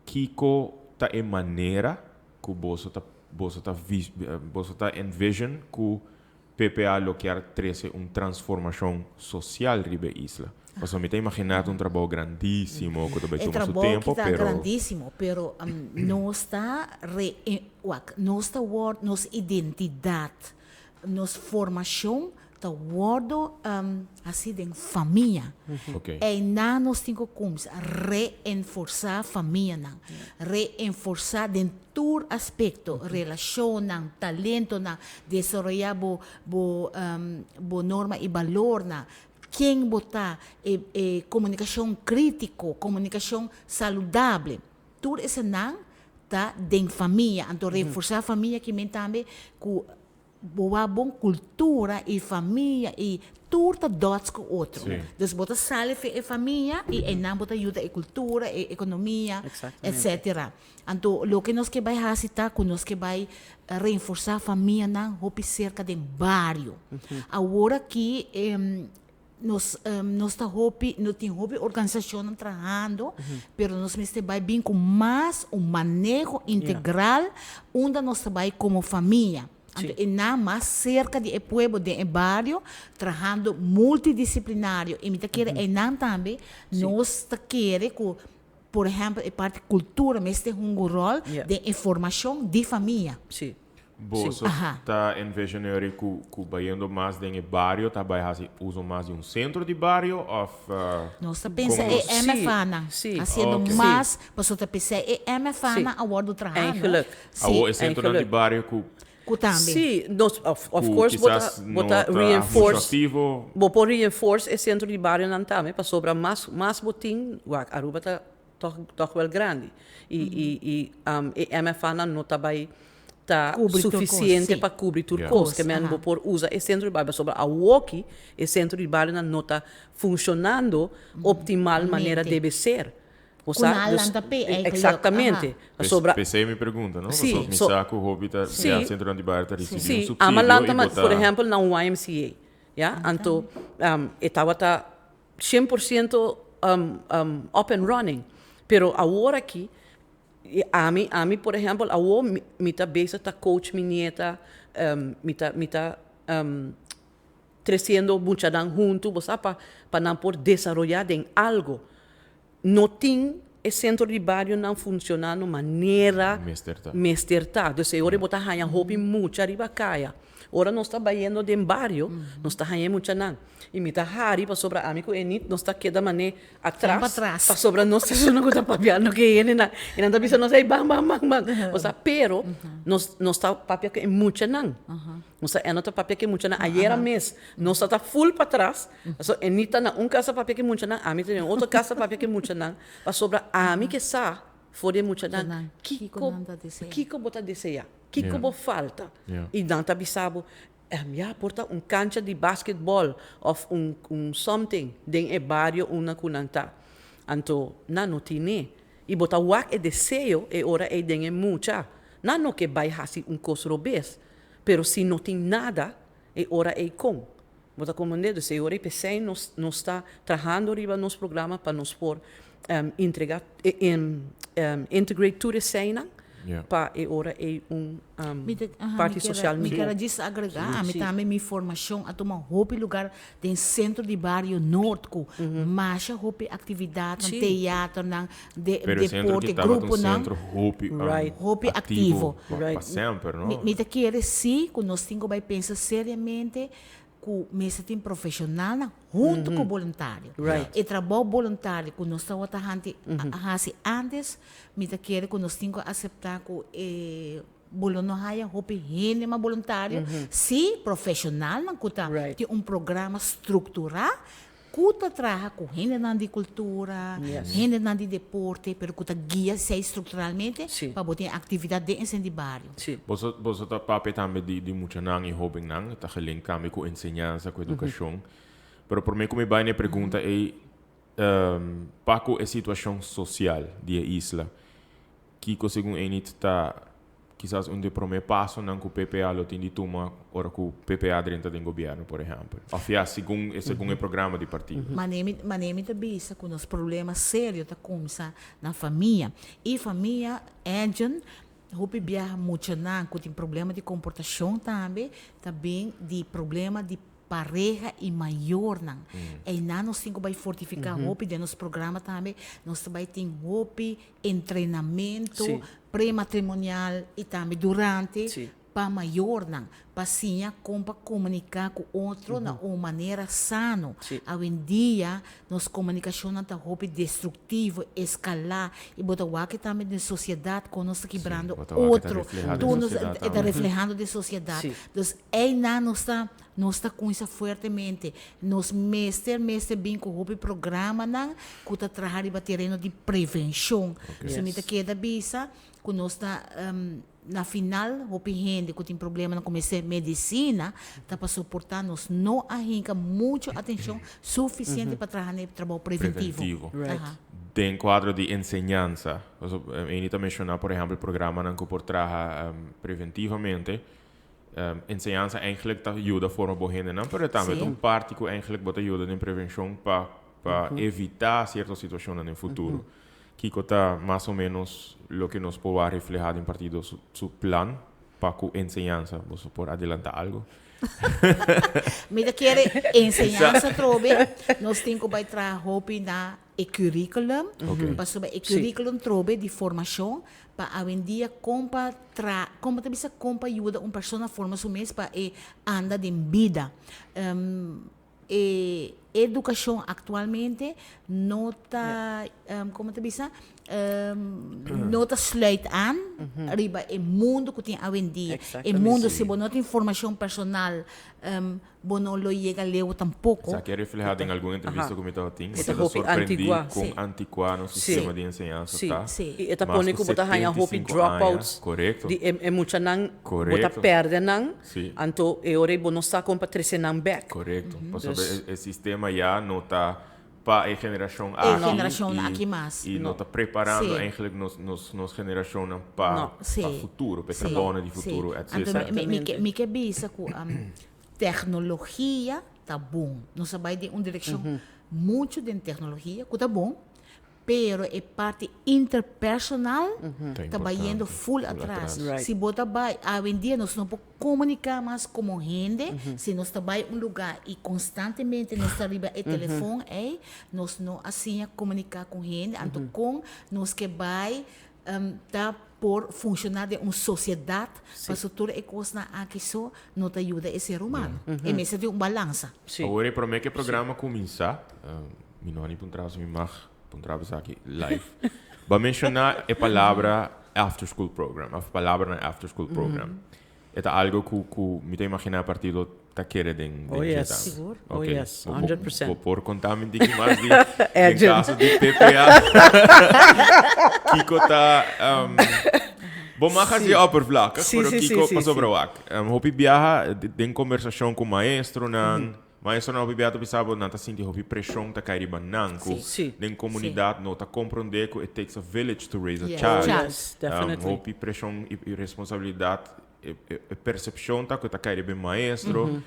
Kiko ta e manera ku boso ta boso ta boso ta envision ku PPA lo kier trece un transformacion social riba e isla. Pasobra mi ta imagina ta un trabou grandisimo cu ta bay E tuma su trabou tempo, ki ta pero. grandisimo, pero nos ta re wak, nos ta word, nos identidad, nos formacion ta wordo haci den famia. Ok. Eynan nos tin cu cuminsa reenforsa famianan, reenforsa den tur aspecto, relacionnan, talentonan, desaroyá bo bo bo norma i balornan, ken bo ta, e e komunikashon krítiko, komunikashon saludable, tur esanan ta den famia. Anto reforsá famia ki men tambe ku bo wak bon kultura i famia i. Tur ta dots ku otro. Sí. Dus bo ta sali fe e famia i einan bo ta yuda e kultura, e ekonomia, Exactamente. etcetera. Anto loke nos ke bai hasi ta ku nos ke bai reinforsá famianan hopi serka den bario. Awor aki nos nos ta hopi no tin hopi organisashonnan trahando, pero nos mester bai bin ku mas un maneho integral unda nos ta bai komo famia. Anto e nan mas serka di e pueblo den e bario trahando multidisciplinario y mi ta kere eynan tambe nos ta kere cu por ehempel e parti cultura mester hunga un rol den e formacion di famia. Boso ta envisionary cu cu bayendo mas den e bario ta bay haci uso mas di un centro di bario of Nos ta pensa e MFA nan haciendo mas pasobra ta pesey e MFA nan a wordo traha no. Awor e centronan di bario cu. Cu tambe. Sí, nos, of, of Cu course bo ta, kisas bo no ta ta mucho reinforce, activo. bo por reinforce e centro di barionan tambe, pasobra mas, mas bo tin, wak, Aruba ta toch, toch wel grandi. Y, y, y e MFAnan no ta bay ta Cubri tur cos, suficiente sí. pa cubri tur Yeah. cos. Cos, Ke men aha. bo por usa e centro di bario, pasobra awoki e centro di barionan no ta funcionando optimal manera Mente. debe ser. Ku nan a lanta p'e eigenlijk. Exactamente. Pasobra. P'esei mi pregunta, no? Sí. Pasobra mi sa ku hopi ta ya sentronan di bario ta risibí un Sí. supsidio Ama lanta i ma bo ta. por ehempel na un YMCA, ya. Anto e tabata 100% up and running. Pero awor aki ami ami por ehempel awor mi ta bezig ta coach mi nieta, mi ta mi ta treciendo muchanan huntu bo sa pa pa nan por desaroya den algo. No tin e centro di barionan funcionando manera Mester ta. mester ta. Dus e ora bo ta haña hopi mucha riba caya. Ora nos ta bayendo den bario, nos ta haña e muchanan. Y mi ta hari pasobra ami cu Enid nos ta keda mane atras, Patras. pasobra nos ta esunnan cu ta papiando cu e hendenan. Y nan ta bisa nos, ey ban, ban, ban, ban. Osea, pero nos nos ta papia cu e muchanan. Nos ta eno ta papia ku e muchanan ayera mes. Nos ta ta full patras. Pasobra e ni ta na un kas ta papia ku e muchanan, ami ta den otro kas ta papia ku e muchanan. Pasobra ami ke sa for di e muchanan kiko kiko bo ta deseá, kiko bo falta. I nan ta bisa bo, ya por ta un kancha di basketbòl òf un un something den e bario unda ku nan ta. Anto nan no tine. I bo ta wak e deseo e ora ei den e mucha. Nan no ke bai hasi un kos robes. Pero si no tin nada, e ora ei kon? Bo ta komprendé? Dus e ora ei p'esei nos nos ta trahando riba nos programa pa nos por entrega integrate tur eseinan pa e ora ei un parti sosial Mi mihó. kier a djis agregá, ami tambe mi formashon a tuma hopi lugar den Sentro di Bario Noord ku masha hopi aktividatnan, teaternan, de Pero e centro deporte, ki tabata un gruponan centro hopi um, Right. hopi activo. Pa, Right. pa semper, no? Mi, mi ta kere si ku nos tin ku bai pensa seriamente ku mester tin profeshonalnan huntu ku boluntario. Right. E trabou boluntario ku nos tabata hanti hasi antes, mi ta kere ku nos tin ku aseptá ku e bo lo no haya hopi hende mas boluntario, si profeshonalnan ku ta Right. tin un programa strukturá Ku ta traha ku hendenan di kultura, hendenan di deporte, pero ku ta guia esei strukturalmente pa bo tin aktividat den esei di bario. Boso boso ta papia tambe di di muchanan i hóbennan, ta gelink tambe ku enseñansa, ku edukashon. Pero promé ku mi bai na e pregunta ei, pa ku e situashon sosial di e isla, Kiko segun Enid ta kisas un di e promé pasonan ku PPA lo tin di tuma ora ku PPA drenta den gobièrnu, por ehèmpel? Òf ya segun e segun e programa di partido? Manera manera mi ta bisa ku nos problema serio ta kumsa na famia. I famia Edjean hopi biaha muchanan ku tin problema di komportashon tambe ta bin di problema di pareha i mayornan. Einan nos tin ku bai fortifiká hopi den nos programa tambe. Nos ta bai tin hopi entrenamentu prematrimonial i tambe durante pa mayornan, pa siña kon pa komuniká ku otro na un manera sano. Awendia nos komunikashonnan ta hopi destruktivo, eskalá i bo ta wak tambe den sosiedat kon nos ta kibrando otro, tur nos e ta reflehando den sosiedat. Dus einan nos ta. Nos ta cuminsa fuertemente. Nos mester mester bin cu hopi programanan cu ta traha riba tereno di prevencion. So mi ta keda bisa cu nos ta na final hopi hende cu tin problemanan cu mester medicina ta pa soporta nos no a hinca mucho atencion suficiente pa traha na e trabou preventivo. Preventivo. Den cuadro di enseñansa, pasobra Eni ta menciona por ehempel programanan cu por traha preventivamente. Enseñansa eigenlijk ta yuda forma bo hendenan, pero tambe ta un parti cu eigenlijk bo ta yuda den prevencion pa pa evita cierto situacionnan den futuro. Kico ta mas o menos loke nos por wak refleha den partido su su plan pa cu enseñansa? Boso por adelanta algo? Mi ta kere enseñansa trobe, nos tin cu bay traha hopi na e curriculum, pasobra e curriculum trobe di formacion pa awendia kon pa tra kon bo ta bisa kon pa yuda un persona forma su mes pa e anda den bida. E educacion actualmente no ta kon bo ta bisa no ta sluit aan riba e mundo ku tin awendia. E mundo si bo no tin formacion personal Bo no lo yega leu tampoco. Esaki a refleha den algun entrevista cu mi tabatin. E ta Mi ta hopi sorprendí antigua. con anticuá nos sistema di enseñansa ta. I e ta Mas pone cu cu bo ta haña hopi 75 aña. dropouts Corecto. di e muchanan bo ta Corecto. perde nan, anto e ora ei bo no sa con pa trece nan bek. Corecto. Pasobra Dus e sistema ya no ta pa e generacion E aki generacion aki mas. i no ta preparando Sí. eigenlijk nos nos nos generacionnan pa No. Sí. pa futuro, pa e Sí. trabounan di Sí. futuro, Anto etcetera. mi mi mi ke bisa ku teknologia ta bon. Nos a bai den un direkshon muchu den teknologia ku ta bon, pero e parti interpersonal Ta ta bayendo importante. full Full atras. atras. Si bo ta bai awendia nos no por Komuniká mas komo hende, si nos ta bai un lugá i konstantemente nos ta riba e telefon ei, nos no a siña komuniká ku hende, anto kon nos ke bai ta por funshoná den un sosiedat, pasobra tur e kosnan aki so no ta yuda e ser humano. E mester tin un balansa. Awor e promé ku e programa kuminsá, mi no a ni puntra si mi mag puntra bo esaki live. Bo a menshoná e palabra after school program òf palabranan after school program. E ta algo ku ku mi ta imaginá partido ta kere den den Oh dje yes. tambe. Sigur. Oh Ok. yes, Bo bo 100%. bo por konta mi un tiki mas di den Edjean. kaso di PPA kiko ta bo mag hasi oppervlakkig Sí, pero sí, sí, kiko sí, pasobra sí. wak hopi biaha den kombersashon ku maestronan Maestronan hopi bia ta bisa bo nan ta sinti hopi preshon ta kai riba nan ku den komunidat no ta komprondé ku it takes a village to raise a child. Yes, definitely. Hopi preshon i responsabilidat e persepshon ta ku ta kai riba e maestro.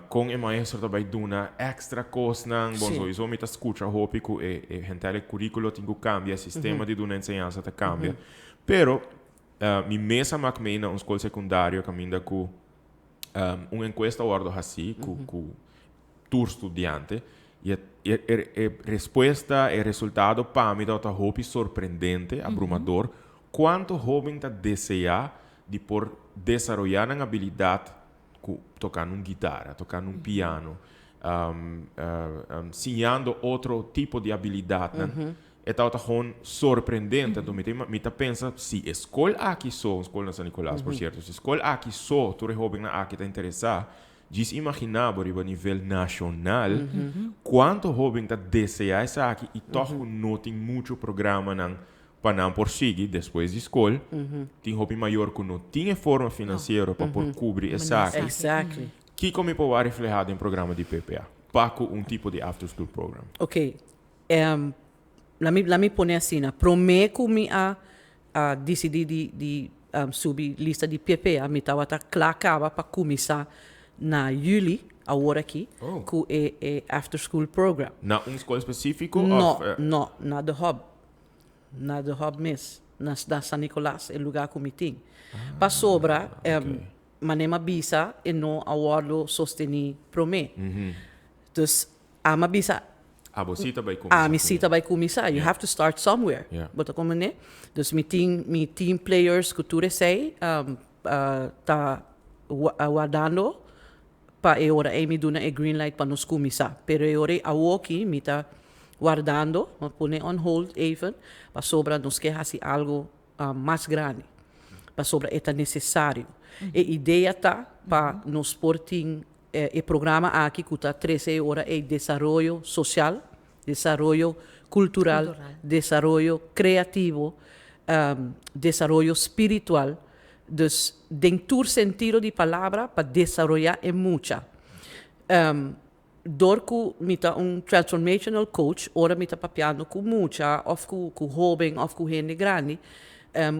Kon e maestro ta bai duna extra kosnan. Bon sowiso mi ta skucha hopi ku e henter e kurikulo tin ku kambia, e sistema di duna enseñansa ta kambia. Pero mi mes a mak mei na un skol sekundario kaminda ku Un encuesta a wordo haci cu cu tur studiante y e e e respuesta, e resultado pa mi tabata hopi sorprendente, abrumador, cuanto hoben ta desea di por desaroya nan habilidad cu tocando un guitara, tocando un piano, siñando otro tipo di habilidadnan. E tabata gewoon sorprendente. Anto mi ta mi ta pensa si e skol aki so, un skol na San Nicolas por cierto, si e skol aki so tur e hobennan aki ta interesa, djis imagina bo riba nivel nacional cuanto hoben ta desea esaki y toch cu no tin mucho programanan pa nan por sigui despues di skol. Tin hopi mayor cu no tin e forma financiero pa por cubri esaki. Kico mi por wak refleha den programa di PPA pa cu un tipo di after school program? Ok, Laat mi pone asina, prome ku mi a a disidí di di subi lista di PPA mi tabata kla kaba pa kuminsá na yüli awor aki ku e e after school program. Na un skol spesífiko No, òf? no, na The Hub. Na The Hub mes, na na San Nicolas, e lugá ku mi tin. Pasobra manera mi a bisa e no a wòrdu sostení promé. Dus Ami a bisa. Abo si ta bai kuminsá. Ami si ta bai kuminsá. You have to start somewhere. Bo ta komprendé? Dus mi tin mi team players ku tur esei ta wardando pa e ora ei mi duna e green light pa nos kuminsá. Pero e ora ei awoki mi ta wardando, mi a pone on hold even, pasobra nos ke hasi algu mas grandi, pasobra e ta nesesario. E idea ta pa nos por tin. e programa aki ku ta trese e ora ei desaroyo sosial, desaroyo kultural, desaroyo kreativo, desaroyo spiritual. Dus den tur sentido di palabra pa desaroyá e mucha. Dor ku mi ta un transformational coach, ora mi ta papiando ku mucha òf ku ku hóben òf ku hende grandi,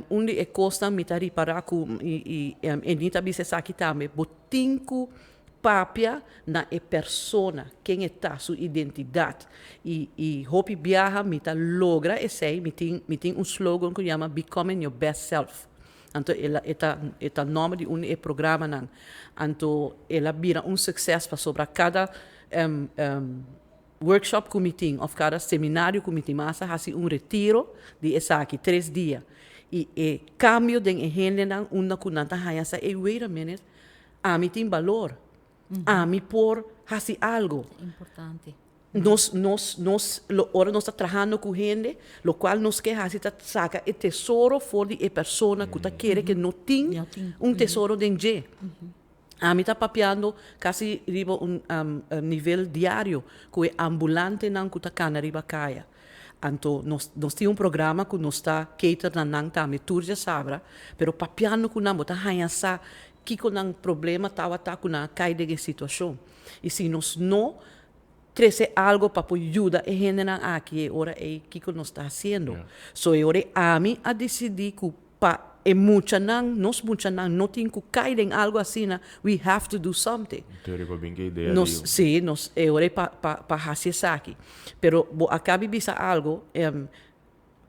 un di e kosnan mi ta ripará ku i i Eni ta bisa esaki tambe, bo tin ku papia na e persona, ken e ta, su identidat. I i hopi biaha mi ta logra esei, mi tin mi tin un slogan ku yama becoming your best self. Anto el a e ta e ta nòmber di un di e programanan. Anto el a bira un sukses pasobra kada workshop ku mi tin òf kada seminario ku mi tin mas a hasi un retiro di esaki tres dia. I e kambio den e hendenan unda ku nan ta haña sa ey wait a minute ami tin balor, ami por hasi algo. Importante. Nos, nos, nos, lo, ora nos ta trahando ku hende, lokual nos ke hasi ta saka e tesoro for di e persona ku ta kere ke no tin un tesoro den dje. Ami ta papiando kasi riba un nivel diario ku e ambulantenan ku ta kana riba kaya. Anto nos, nos tin un programa ku nos ta cater na nan tambe tur djasabra, pero papiando ku nan bo ta haña sa kiko nan problema tabata ku nan a kai den e situashon. I si nos no trese algo pa por yuda e hendenan aki e ora ei kiko nos ta hasiendo. So e ora ei ami a disidí ku pa e muchanan, nos muchanan no tin ku kai den algo asina, we have to do something. Te riba bin ke idea di. Sí, nos e ora ei pa pa pa hasi esaki. Pero bo a kabi bisa algo,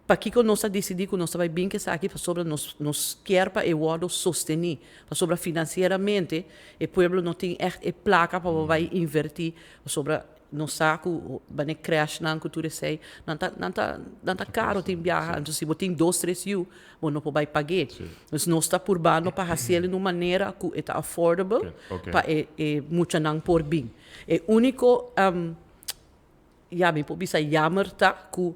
Pakiko nos a disidí ku nos ta bai bin ku esaki? Pasobra nos nos kier pa e wòrdu sostení. Pasobra finansieramente e pueblo no tin ègt e plaka pa bo bai invertí. Pasobra nos sa ku bane krèshnan ku tur esei nan ta nan ta nan ta karo tin biaha. Anto si bo tin dos tres yu bo no por bai pag'é. Dus nos ta purbando pa hasiel den un manera ku e ta affordable pa e e muchanan por bin. E úniko ya mi por bisa yammer ta ku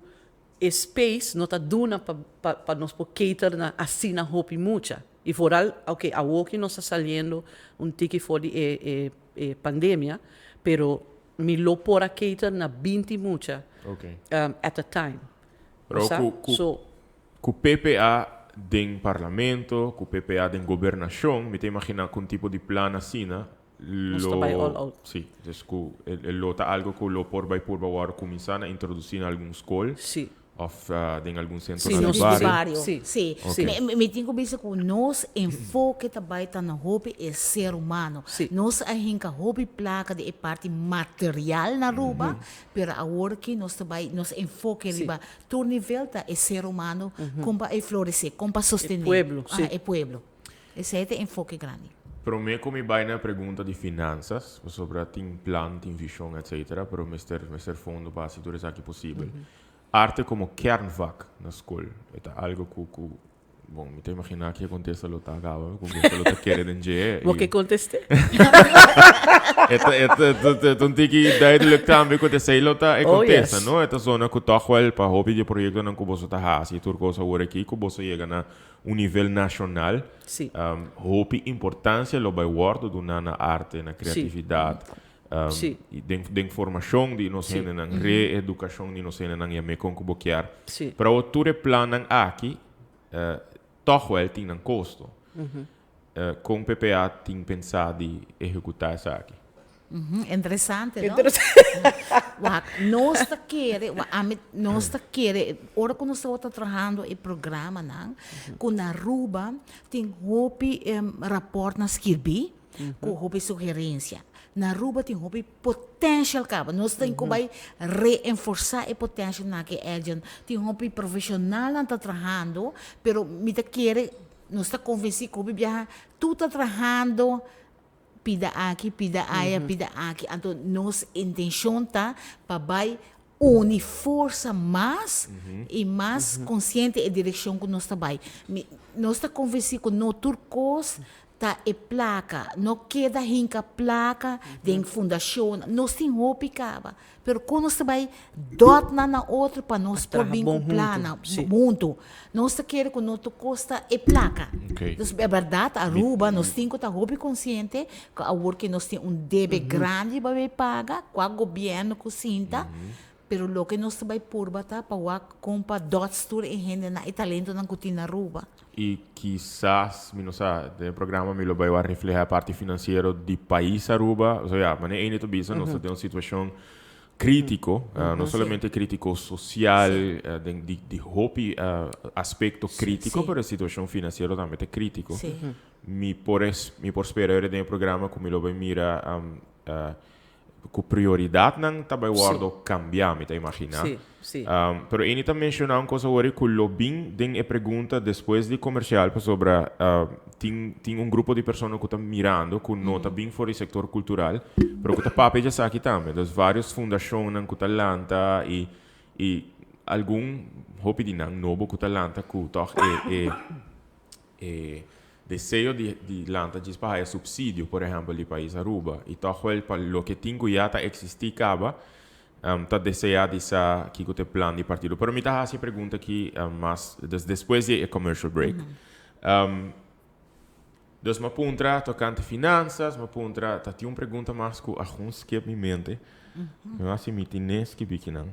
E space no ta duna pa pa pa nos por cater na asina hopi mucha. Y vooral, ok, awoki nos ta saliendo un tiki for di e e e pandemia, pero mi lo por a cater na 20 mucha at a time. Pero Bo sa? ku ku So. ku PPA den parlamento, ku PPA den gobernashon, mi ta imagina ku un tipo di plan asina Nos ta bai all out. Sí, dus ku e lo ta algo ku lo por bai purba wòrdu kuminsá na introdusí na algun skol òf den algun sentronan di bario. Bario, sí. Sí. Mi tin ku bisa ku nos enfoke ta bai ta na hopi e ser humano. Nos a hinka hopi plaka di e parti material na Aruba, pero awor ki nos ta bai nos enfoke riba tur nivel ta e ser humano, kon pa e floresé, kon pa sostené. E pueblo, sí. E pueblo. Esei ta e enfoke grandi. Promé ku mi bai na e pregunta di finansas, pasobra tin plan, tin vishon etcetera, pero mester mester fondo pa hasi tur esaki posibel. Arte komo kernvak na skol, e ta algo ku ku, bon, mi ta imaginá ki e kontesta lo ta kaba, ku boso lo ta kere den dje. Bo ke kontest'é? E ta e ta e ta un tiki duidelijk tambe ku esei lo ta e kontesta, no? E ta zona ku tòg wèl pa hopi di e proyektonan ku boso ta hasi i tur kos awor aki ku boso yega na un nivel nashonal, hopi importansia lo bai wòrdu duná na arte, na kreatividat, i den den formashon di nos hendenan, reedukashon di nos hendenan, yam'é kon ku bo kier. Pero awor tur e plannan aki tòg wèl tin nan kosto. Kon PPA tin pensá di ehekutá esaki? Interesante, no? Wak, nos ta kere, wak, ami, nos ta kere, ora ku nos tabata trahando e programanan, ku na Aruba tin hopi rapòrtnan skirbí, ku hopi sugerensia. Na Aruba tin hopi potential kaba. Nos tin ku bai reenforsá e potentialnan aki, Edjean. Tin hopi profeshonalnan ta trahando, pero mi ta kere, nos ta konvensí ku hopi biaha tur ta trahando pida aki, pida aya, pida aki. Anto nos intenshon ta pa bai Uni forsa mas i mas konsiente e direkshon ku nos ta bai. Mi, nos ta konvensí ku no tur kos ta e plaka. No keda hinka plaka den fundashon. Nos tin hopi kaba, pero kon nos ta bai dòt nan na otro pa nos por bin ku plannan huntu. Nos ta kere ku no tur kos ta e plaka. Dus e bèrdat Aruba nos tin ku ta hopi konsiente ku awor ke nos tin un debe grandi pa bay paga, kua gobièrnu ku sinta, pero loke nos ta bay purba ta pa wak kon pa dòts tur e hendenan, e talentonan ku tin na Aruba. I kisas, mi no sa, den e programa mi lo bay wak refleha e parti finansiero di pais Aruba. So ya, manera Eny ta bisa nos ta den un situashon krítiko, no solamente krítiko sosial, den di di hopi aspekto krítiko, pero e situashon finansiero tambe ta krítiko. Mi por es mi por spera ora den e programa ku mi lo bai mira ku prioridatnan ta bai wòrdu kambiá, mi ta imaginá. Pero Eni ta menshoná un kos awor ku lo bin den e pregunta despues di komersial pasobra tin tin un grupo di persona ku ta mirando ku no ta bin for di sektor kultural pero ku ta papia djesaki tambe. Dus vários fundashonnan ku ta lanta i i algun hopi di nan nobo ku ta lanta ku tòg e e E deseo di di lanta djis pa haya subsidio, por ehempel di pais Aruba, y toch wel pa loke tin cu ya ta existi caba, ta desea di sa kico ta e plan di partido. Pero mi ta haci e pregunta aki mas des despues di e commercial break. Dus m'a puntra tocante finanzas, m'a puntra, ta tin un pregunta mas cu algun skip mi mente. Mi a haci mi tin ne skibi kinan.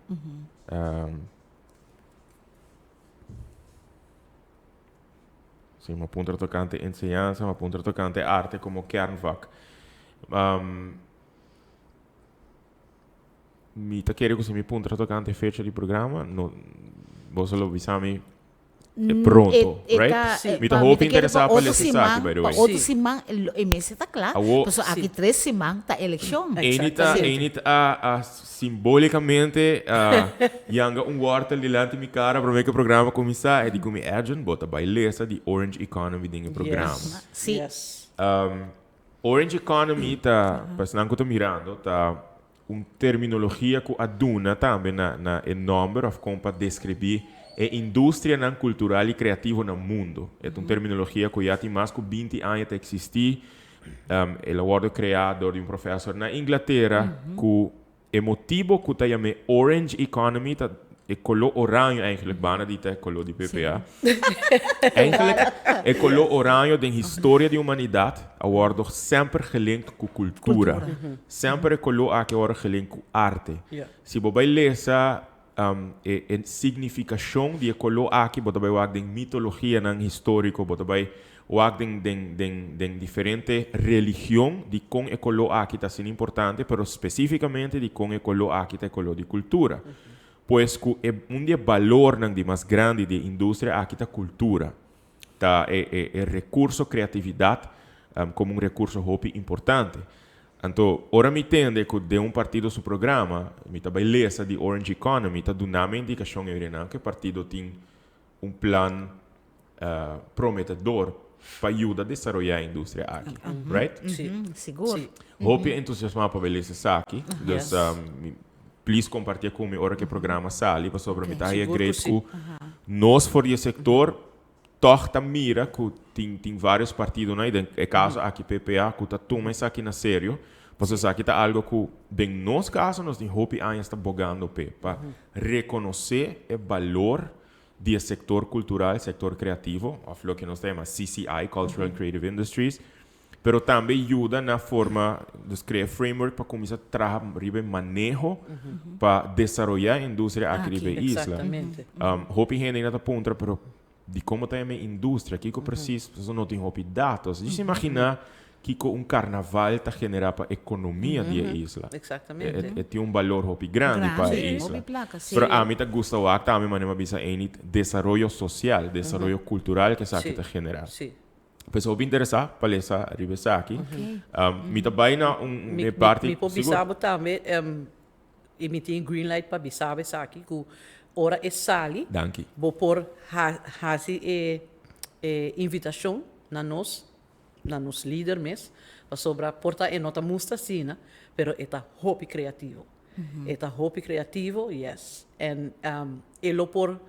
Sí, m'a puntra tocante enseñansa, m'a puntra tocante arte como kernvak. Um, mi ta kere ku si mi puntra tocante fecha di programa, no, boso lo bisa mi e pronto, E, e right? ta, Sí. Mi ta pa, mi hopi ta kere interesá pa pa otro lesa esaki, siman, by the pa way. otro Sí. siman e mester ta kla, Awo, pasobra aki Sí. tres siman ta elekshon. Eni ta, Exactamente. eni ta a, a Simbolicamente a yanga un wortel dilanti mi cara prome cu e programa cuminsa e di cu mi Edjean bo ta bay lesa di Orange Economy den e programa. Yes. Si. Yes. Orange Economy ta, pa esnan cu ta mirando, ta un terminologia cu a duna tambe na na e nomber of con pa describi e industrianan cultural y creativo na mundo. E ta un terminologia cu ya tin mas cu 20 aña ta existi. El a wòrdu kreá dor di un profèsor na Inglatera ku e motibo ku ta yam'é Orange Economy ta e koló oraño eigenlijk banda di ta e koló di PPA. Eigenlijk e koló oraño den historia di humanidat a wòrdu semper gelinkt ku kultura. Semper e koló aki a wòrdu gelinkt ku arte. Si bo bai lesa e signifikashon di e koló aki bo ta bai wak den mitologianan históriko, bo ta bai wak den den den den diferente religion di kon e koló aki ta asina importante, pero spesífikamente di kon e koló aki ta e koló di kultura. Pues ku e un di e balornan di mas grandi di e industria aki ta kultura, ta e e e rekurso kreatividat komo un rekurso hopi importante. Anto, ora mi tende ku den un partido su programa, mi ta bai lesa di Orange Economy, ta duna mi indikashon e nan ku e partido tin un plan prometedor pa yuda desaroyá e industria aki, right? Sí. Sigur. Sí. Hopi entusiasmá pa bai lesa esaki. Dus, please kompartié ku mi ora ku e programa sali, pasobra mi ta haña Sigur ku great sí. ku nos for di e sektor Tòg ta mira ku tin tin vários partidonan, i den e kaso aki PPA, ku ta tuma esaki na serio, pasobra esaki ta algu ku den nos kaso nos tin hopi añas ta bogando p'e, pa rekonosé e balor di e sektor kultural, sektor kreativo, òf loke nos ta yama CCI, Cultural and Creative Industries, pero tambe yuda na forma, dus krea e framework pa kuminsá traha riba e maneho pa desaroyá e industria aki riba e isla. Exactamente. Hopi hende ainda ta puntra, pero dikon ta yama e industria? Kiko presis? Pasobra no tin hopi datos. Djis imaginá kiko un karnaval ta generá pa ekonomia di e isla. Exactamente. E tin un balor hopi grandi pa e isla. Hopi plaka, si. Pero ami ta gusta wak tambe manera mi a bisa Enid, desaroyo sosial, desaroyo kultural ku esaki ta generá. Si. Pues hopi interesá pa lesa riba esaki. Mi ta bai na un e parti. Mi por bisa bo tambe, i mi tin green light pa bisa bo esaki, ku ora e sali, Danki. bo por hasi e invitashon na nos, na nos lider mes, pasobra por ta e no ta mustra asina, pero e ta hopi kreativo. E ta hopi creativo, yes. En e lo por,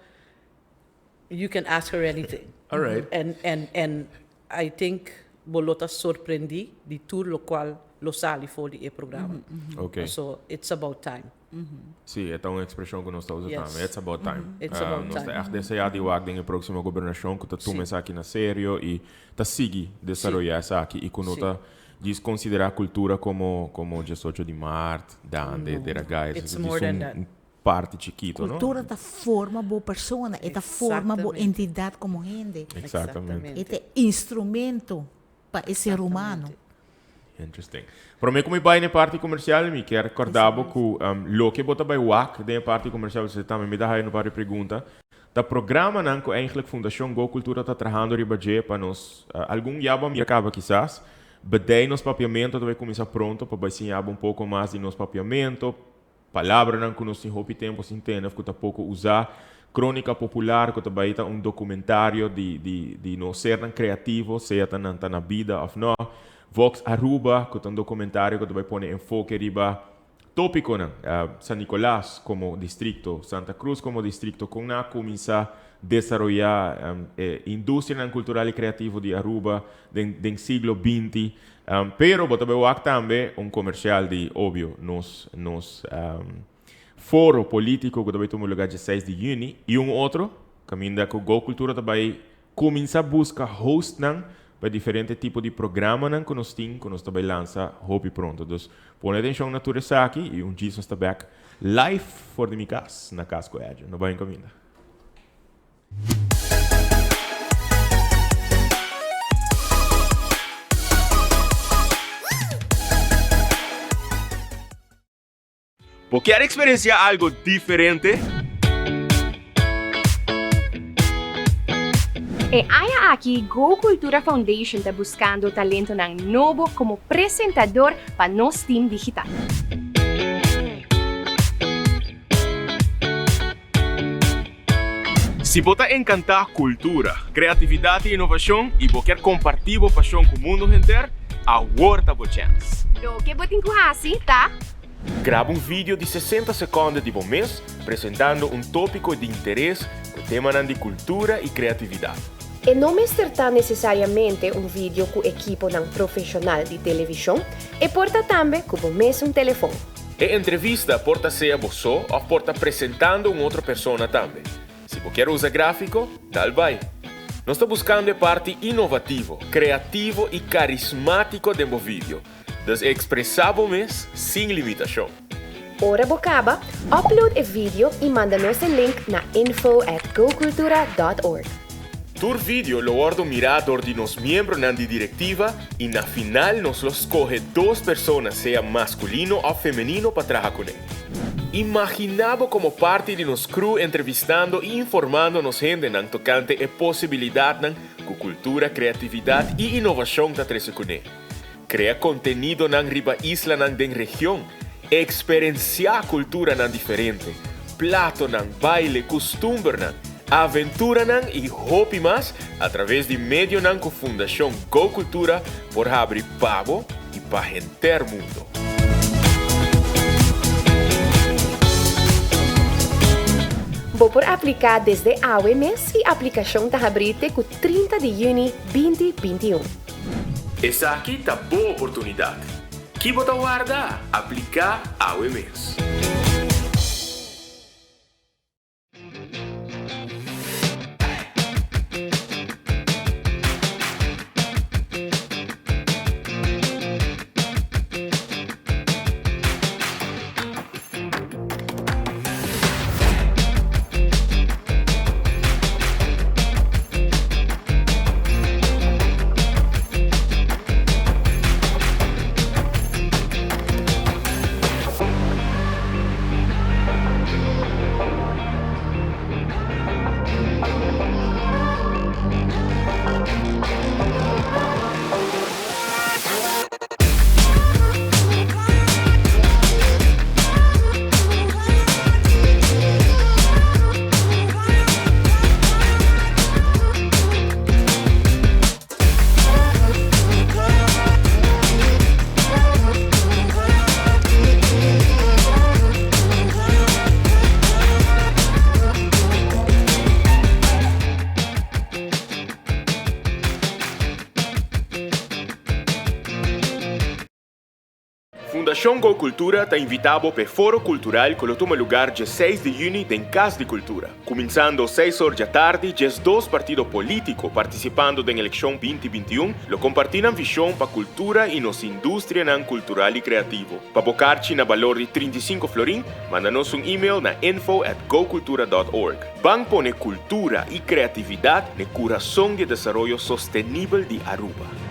you can ask her anything. Alright. En, en, en I think bo lo ta sorprendi di tur locual lo sali for di e programa. Ok. So it's about time. Sí, e ta un expresion cu nos ta usa Yes. tambe. It's about time. It's about Nos ta time. echt desea di wak den e proximo gobernacion cu ta tuma Sí. esaki na serio y ta sigui desaroya esaki y cu no Sí. ta djis considera cultura como como diesocho di maart, dande, No. dera guys. It's Esaki more djis than un that. un parti chikito, no? Cultura ta forma bo persona, e ta forma bo Exactamente. entidad como hende. Exactamente. E ta instrumento pa e ser humano. Interesting. Prome cu mi bay na e parti comercial, mi kier corda bo cu loke bo ta bay wak den e parti comercial, esey tambe mi ta haya un par di pregunta, ta programanan cu eigenlijk Fundacion Go Cultura ta trahando riba dje pa nos, algun ya bo a mira caba kisas, bedei nos papiamento ta bay cuminsa pronto pa bay siña bo un poco mas di nos papiamento, Palabranan ku nos tin hopi tempu sin tende òf ku ta poko usá. Krónika Popular ku ta bai ta un dokumentario di di di nos sernan kreativo, sea ta nan ta na bida òf nò. Vox Aruba ku ta un dokumentario ku ta bai pone enfoke riba tópikonan, San Nicolas komo distrikto, Santa Cruz komo distrikto, kon nan a kuminsá desaroyá e industrianan kultural i kreativo di Aruba den den siglo binti. Pero bo ta bay wak tambe un comercial di obvio nos nos foro politico cu ta bay tuma lugar dieseis di juni y un otro caminda cu Go Cultura ta bay cuminsa busca hostnan pa diferente tipo di programanan cu nos tin cu nos ta bay lansa hopi pronto. Dus pone atencion na tur esaki y un djis nos ta bek live for di mi cas na Cas cu Edjean. No bay un caminda. Bo kier experiencia algo diferente? E aña aki Go Cultura Foundation ta buscando talentonan nobo como presentador pa nos team digital. Si bo ta encantá cultura, creatividad y innovacion y bo kier compartí bo pasion cu mundo henter, awor ta bo chens! Loke bo tin cu haci ta. Graba un video di sesenta seconde di bo mes presentando un topico di interes cu temanan di cultura y creatividad. E no mester ta necesariamente un video cu ekiponan profesional di television, e por ta tambe cu bo mesun telefon. E entrevista por ta sea bo so òf por ta presentando un otro persona tambe. Si bo kier usa gráfiko, dal bai. Nos ta buskando e parti inovativo, kreativo i karismátiko den bo video. Dus ekspresá bo mes sin limitashon. Ora bo kaba, upload e video i manda nos e link na info at gocultura dot org. Tur video lo wòrdu mirá dor di nos miembronan di direktiva i na final nos lo skohe dos persona sea maskulino òf femenino pa traha kuné. Imaginá bo komo parti di nos crew entrevistando i informando nos hendenan tokante e posibilidatnan ku kultura, kreatividat i inovashon ta trese kuné. Krea kontenidonan riba islanan den region, eksperensiá kulturanan diferente, platonan, baile, kustumbernan, aventuranan i hopi mas a traves di medionan ku Fundashon Go Kultura por habri pa bo i pa henter mundo. Bo por apliká desde awe mes i aplikashon ta habrí te ku 30 di yüni binti 21. Esaki ta bo oportunidat. Ki bo ta warda? Apliká awe mes! Fundacion Go Cultura ta invita bo p'e Foro Cultural cu lo tuma lugar dje seis di juni den Cas di Cultura. Cuminsando seis or djatardi, 12 partido politico participando den eleccion 2021 lo comparti nan vision pa cultura y nos industrianan cultural y creativo. Pa bo carchi na balor di 35 florin, manda nos un email na info at gocultura dot org. Ban pone cultura y creatividad n'e curason di e desaroyo sostenibel di Aruba.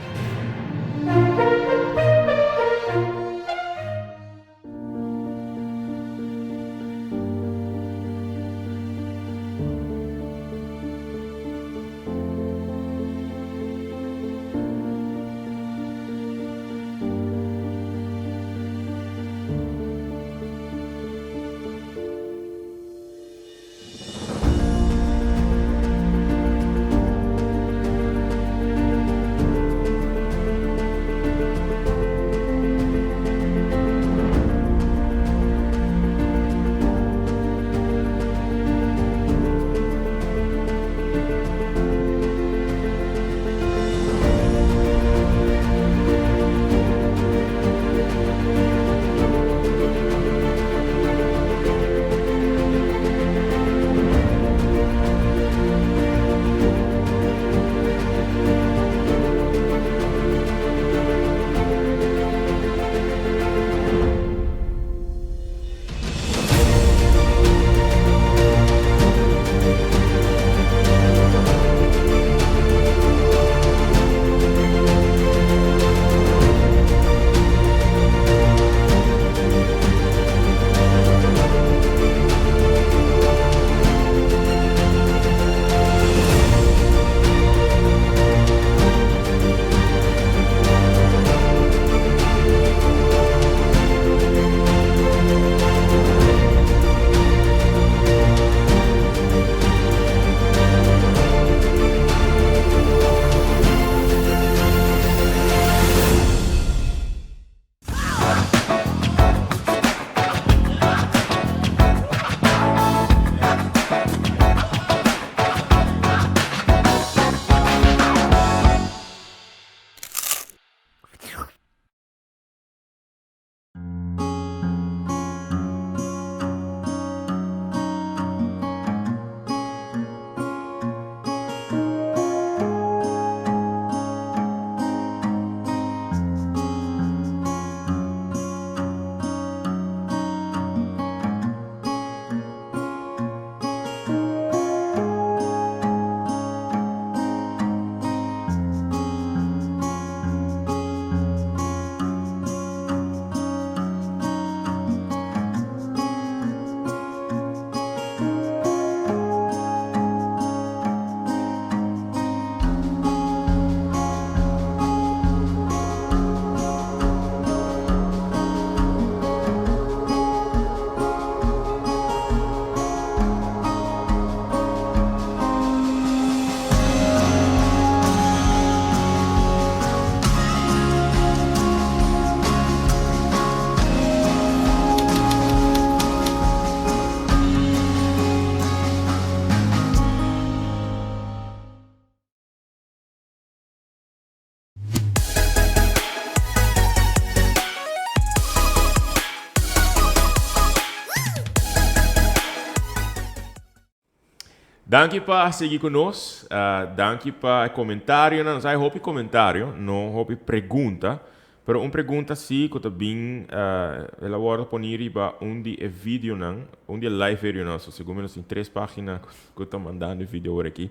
Danki pa sigui cu nos. Danki pa e comentarionan. Nos hay hopi comentario, no hopi pregunta. Pero un pregunta si cu ta bin, el a wordo poni riba un di e videonan, un di e live videonan. So segun mi nos tin tres pagina cu ta mandando e video awor aki.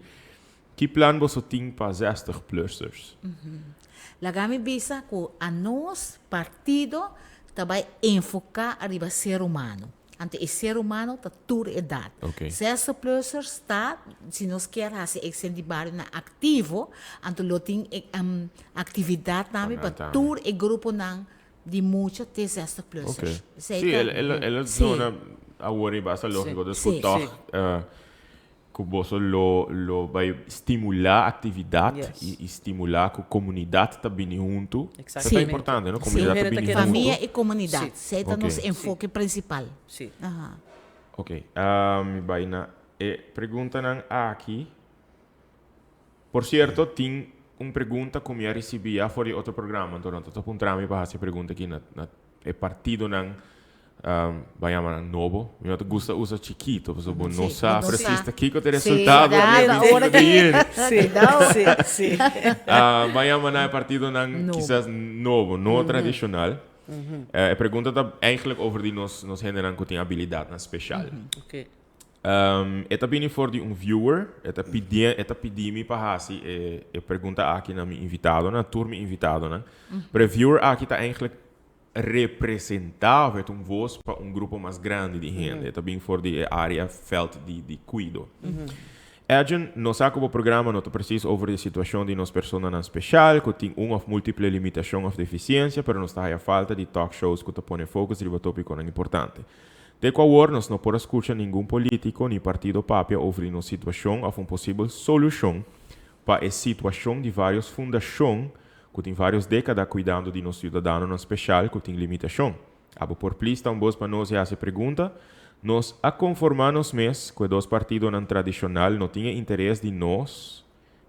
Ki plan boso tin pa zestig plussers? Laga mi bisa ku anos partido ta bai enfoká ariba ser humano. Anto e ser humano ta tur edat. Zestig plussers ta, si nos kier hasi e senti barionan aktivo, anto lo tin e aktividat tambe pa tur e gruponan di mucha te zestig plussers. Sí, el a zona awor basta lógiko. Dus ku tòg Ku boso lo lo bai stimulá aktividat i i stimulá ku komunidat ta bini huntu. Esei ta importante, no? Komunidat ta bini huntu. Famia i komunidat. Esei ta nos enfoke prinsipal. Ok, mi bai na e preguntanan aki. Por sierto, tin un pregunta ku mi a risibí ya for di otro programa, anto nan ta puntra mi pa hasi e pregunta aki na na. e partidonan Ban yama nan nobo. Mi no ta gusta usa chikito, pasobra bo no sa precies ta kiko ta e resultado di e 25 di juni. Ban yama nan e partidonan kisas nobo, no tradicional. E pregunta ta eigenlijk over di nos nos hendenan ku tin abilidatnan special. E ta bini for di un viewer, e ta pidi e ta pidi mi pa hasi e e pregunta aki na mi invitadonan, tur mi invitadonan. Pero e viewer aki ta eigenlijk representá of e ta un voz pa un grupo mas grandi di hende. E ta bin for di e área veld di di kuido. Edjean, nos sa ku bo programa no ta presis over di e situashon di nos personanan speshal ku tin un òf múltiple limitashon òf defisiensia, pero nos ta haya falta di talk shows ku ta pone focus riba tópikonan importante. Te ku awor nos no por a skucha ningun polítiko ni partido papia over di nos situashon òf un posibel solushon pa e situashon di vários fundashon ku tin vários dékada kuidando di nos siudadanonan speshal ku tin limitashon. Abo por plis ta un bos pa nos i hasi e pregunta? Nos a konformá nos mes ku e dos partidonan tradishonal no tin e interes di nos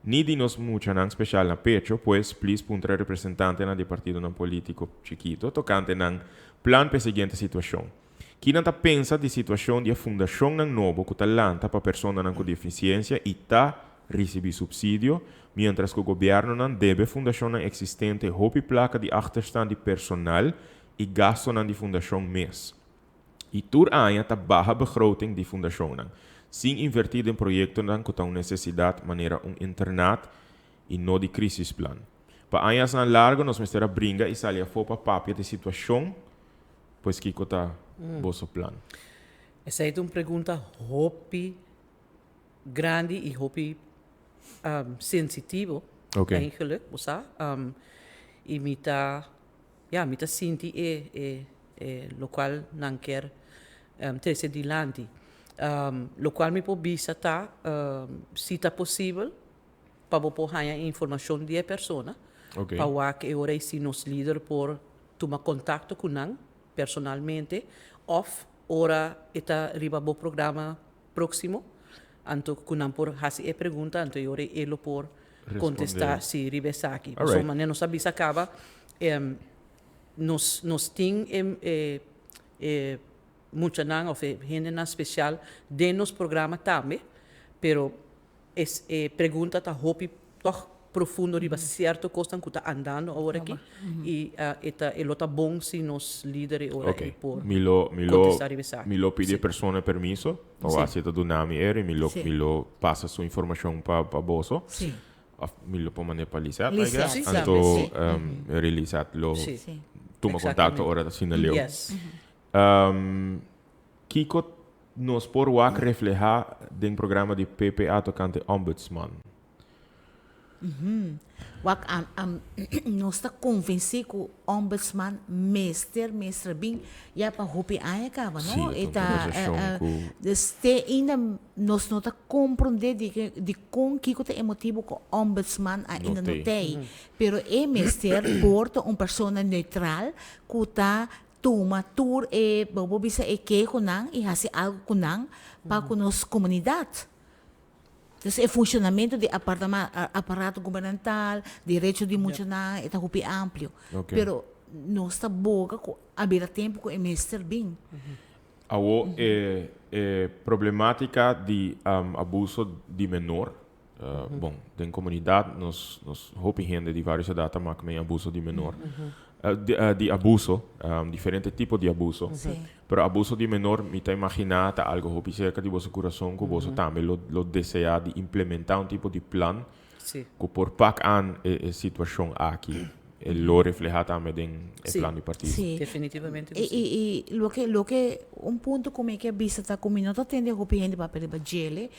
ni di nos muchanan speshal na pecho, pues plis puntra e representantenan di e partidonan polítiko chikito tokante nan plan pa e siguiente situashon. Ki nan ta pensa di situashon di e fundashonnan nobo ku ta lanta pa personanan ku defisiensia i ta risibí supsidio, miéntras ku gobièrnunan debe fundashonnan eksistente hopi plaka di achterstand di personal i gastonan di fundashon mes. I tur aña ta baha begroting di fundashonnan, sin invertí den proyektonan ku ta un nesesidat manera un internat i no di krisisplan. Pa añasnan largu nos mester a bringa i sali afó pa papia di situashon. Pues kiko ta boso plan? Esei ta un pregunta hopi grandi i hopi sensitivo eigenlijk, bo sa. I mi ta, ya, mi ta sinti e e e lokual nan kier trese dilanti. Lokual mi por bisa ta, si ta posibel pa bo por haña e informashon di e persona, pa wak e ora ei si nos lider por tuma kontakto ku nan personalmente òf ora e ta riba bo programa próksimo, anto ku nan por hasi e pregunta, anto e ora ei e lo por kontestá si riba esaki. Pasobra manera nos a bisa kaba, nos nos tin e e muchanan òf e hendenan spesial den nos programa tambe, pero Es e pregunta ta hopi tog profundo riba cierto cosnan cu ta andando awor aki y e ta e lo ta bon si nos lider e ora ey por Mi lo mi lo contesta riba esaki. mi lo pidi e persona permiso pa wak si e ta duna mi eri mi lo mi lo pasa su informacion pa pa boso of mi lo por manda pa Lisette I guess Lisette. anto eri Lisette lo tuma contacto ora ta asina leu. Kiko nos por wak reflehá den programa di PPA tokante Ombudsman? Wak nos ta konvensí ku Ombudsman mester mester bin ya pa hopi aña kaba, no? Sí, e ta un konversashon ku. Dus te ainda nos no ta komprondé di dikon kiko ta e motibu ku Ombudsman ainda no t'ei. Pero e mester por ta un persona neutral ku ta Tuma tur e, bo por bisa e kehonan i hasi algu ku nan pa ku nos komunidat. Entonces e funshonamentu di aparato gubernamental, derecho di muchanan e ta hopi amplio. Pero nos ta boga ku a bira tempu ku e mester bin. Awo e e problematica di abuso di menor, bon, den comunidad nos nos hopi hende di varios edad ta mak mee abuso di menor, di abuso, diferente tipo di abuso, pero abuso di menor mi ta imagina ta algo hopi cerca di boso curason cu boso tambe lo lo desea di implementa un tipo di plan cu por pak aan e situacion aki. E lo refleha tambe den e plan di partido. Sí. Definitivamente ku I, sí. i, i loke, loke un punto ku mi ke bisa ta ku mi no ta tende hopi hende papia riba djele,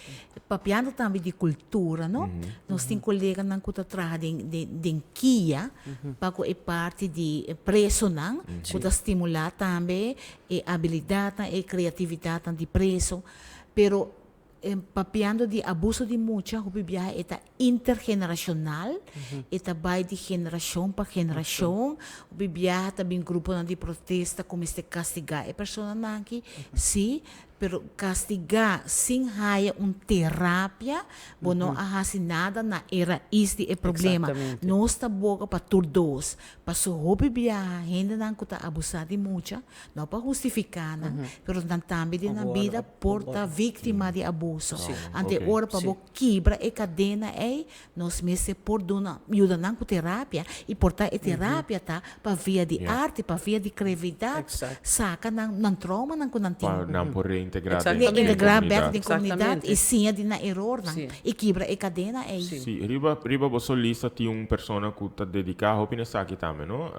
papiando tambe di kultura, no? Nos tin koleganan ku ta traha den, den, den kia pa ku e parti di presonan, ku ta stimulá tambe e abilidatnan, e kreatividatnan di preso. Pero Papiando di abuso di mucha, hopi biaha e ta intergeneracional, e ta bai di generacion pa generacion, hopi biaha ta bin gruponan di protesta cu mester castiga e personanan aki, si, Pero kastigá sin haya un terapia, bo no a hasi nada na e rais di e problema. Nos ta boga pa tur dos. Paso hopi biaha hendenan ku ta abusá di mucha, no pa hustifiká nan, pero nan tambe den nan bida por ta víktima di abuso. Anto e ora pa bo kibra e kadena ei, Nos mester por duna yuda nan ku terapia i por ta e terapia ta pa via di arte, pa via di krevidat saka nan nan traumanan ku nan tin. Pa nan por reintegrá den komunidat. Reintegrá bèk den komunidat i siña di nan erornan i kibra e kadena ei. Sí, riba riba boso lista tin un persona ku ta dediká hopi na esaki tambe, no?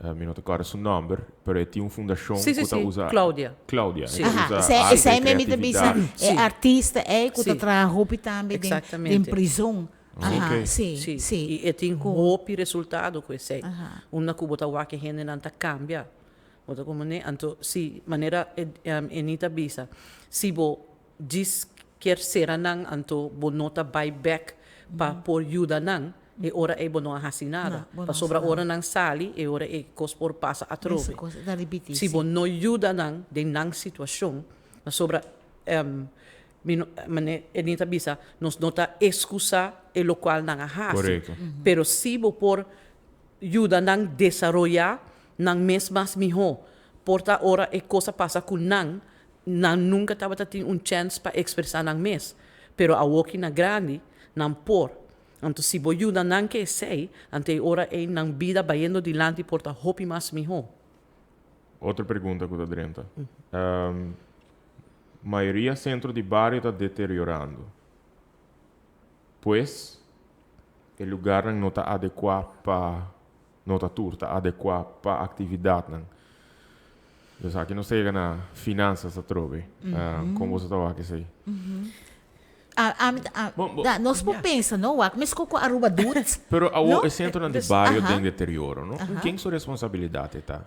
Mi no ta kòrda su nòmber, pero e tin un fundashon ku ta usa. Claudia. Claudia. E ta usa arte, e kreatividat. E artista ei ku ta traha hopi tambe den prizon. Aha, si, si. I e tin hopi resultado ku esei. Unda ku bo ta wak e hendenan ta kambia. Bo ta komprendé? Anto si, manera Enita bisa, si bo djis kier sera nan anto bo no ta bai bek pa por yuda nan, e ora ei bo no a hasi nada. Pasobra ora nan sali e ora ei kos por pasa atrobe. Si bo no yuda nan den nan situashon, pasobra mi no mane Ednita a bisa nos no ta ekskusa e lokual nan a hasi, pero si bo por yuda nan desaroyá nan mes mas mihó, por ta ora e kos a pasa ku nan, Nan nunca tabata tin un chens pa expresa nan mes, pero awoki na grandi, nan por. Anto si bo yuda nan ke esey, anto e ora ey nan bida bayendo dilanti por ta hopi mas miho. Otro pregunta cu ta drenta. Mayoria centro di bario ta deteriorando. Pues, e lugarnan no ta adecua pa No ta tur ta adekuá pa aktividatnan. Dus aki nos ta yega na finansas atrobe. Kon boso ta wak esei? Nos por pensa, no? Wak meskos ku Aruba doet. Pero awor e sentronan di bario den deterioro, no? Ken su responsabilidat e ta?